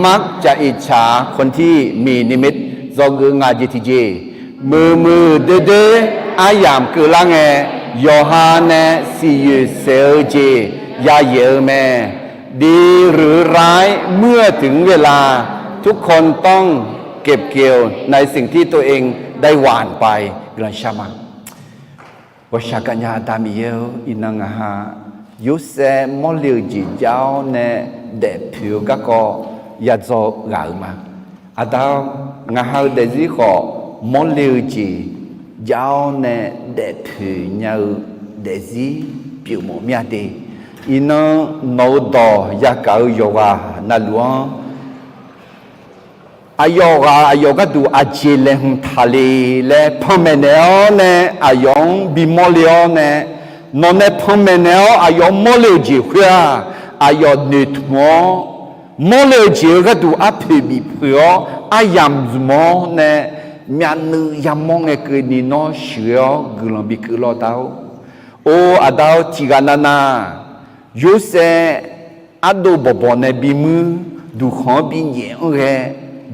มักจะอิจฉาคนที่มีนิมิต Dzawgeuf ngaq jeq tiqjeq, muiqmuiq doerdoer aryamq keuvlar ngae, yawqha nae siqyoeq saeq-eu jeq yayaeq-eu mae. ดีหรือร้าย เมื่อถึงเวลา ทุกคนต้องเก็บเกี่ยวในสิ่งที่ตัวเองได้หว่านไป Guiqlanq shar ma. Ghawqshaq gaqnya Aqda Miqyaer-or, iqnan ngaq ha Yorsaev mawrle-eu jeq jav-awr nae daefpoeq-eu garkawv yadzaw ghaq-euq ma. Aqda-or, ngaq ha-eu daefzir khawf mawrle-eu jeq jav-awr nae daefpoeq nya-eu daefzir pyeufmawf mir-a de. Iqnan nawq-eu dawq yagaq-eu yawqghaq navluf-anr, aqyawf ghaq aqyawf gharduq aqjeq laeqhmq taqle laer panmaeq naeq-awr nae, aqyawf-anr bimawr le-awr nae, nawq nae panmaeq naeq-awr aqyawf-anr mawrle-eu jeq khoer-aq, aqyawf noeqtmq-awr, mawrle-eu jeq-eu gharduq arpoeq bif poeq-awr aryamq zmq-awr nae, myavnuiv yamawr ngae keuvni nawr sheuqghae-awr guiqlanq bikeuv lawr da-or. Or Aqda-or, tiqghaq navnav Yorsaev ardov bawqbawq nae bimuir, duqkhanq-anr binyaef-anr ghae,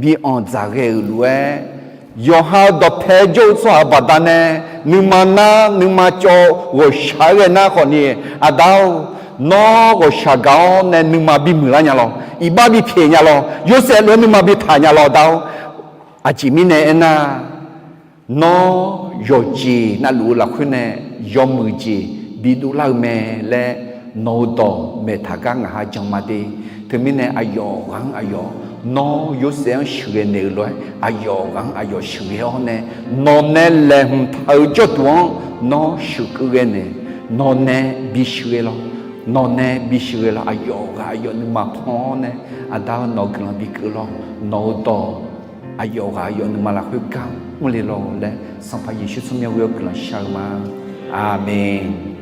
bi anqdzaq ghae-euq lof-aer, Yawqha-euq dawqpae jawr-eu tsawrhaq baqdanae, nuima nar nuima cawv-eu ghawqshaq-aer ghae nar khawfni, Aqda-or, Nawr ghawqshaq gaq-awr nae nuima bimuiq lar nya lawr, iqbax bipyaeq nya lawr, Yorsaev lof-aer nuima bitaq nya lawr, Aqda-or. Aqjeq mirnae aernar, Nawr yawqjeq navluf-eu lafkhoer nae yawmuiq jeq bidov lar-eu mae laer nawq-eu dawq maeqtaq gar ngaq ha jan ma de. Teumirnae aqyawf ghaq-anr aqyawf, Nawr Yorsaev-anr sheuqghae naeq-eu lof-aer aqyawf ghaq-anr aqyawf sheuqghae-awr nae, nawq nae laeqhmq taq-eu jawrduq-anr Nawr sheuqkeuv ghae naeq, nawq nae bisheuqghae lawr, nawq nae bisheuqghae lawr, aqyawf ghaq aqyawf nuima pan-awr nae, Aqda-or, nawq-eu guiqlanq bikeuv lawr, nawq-eu dawq aqyawf ghaq aqyawf nuima lafkhoer gar mrle lawr laer, Sanqpaq Yeqsur tsawrmyanr ghoe-awr guiqlanq shar-eu ma. Aqmeq.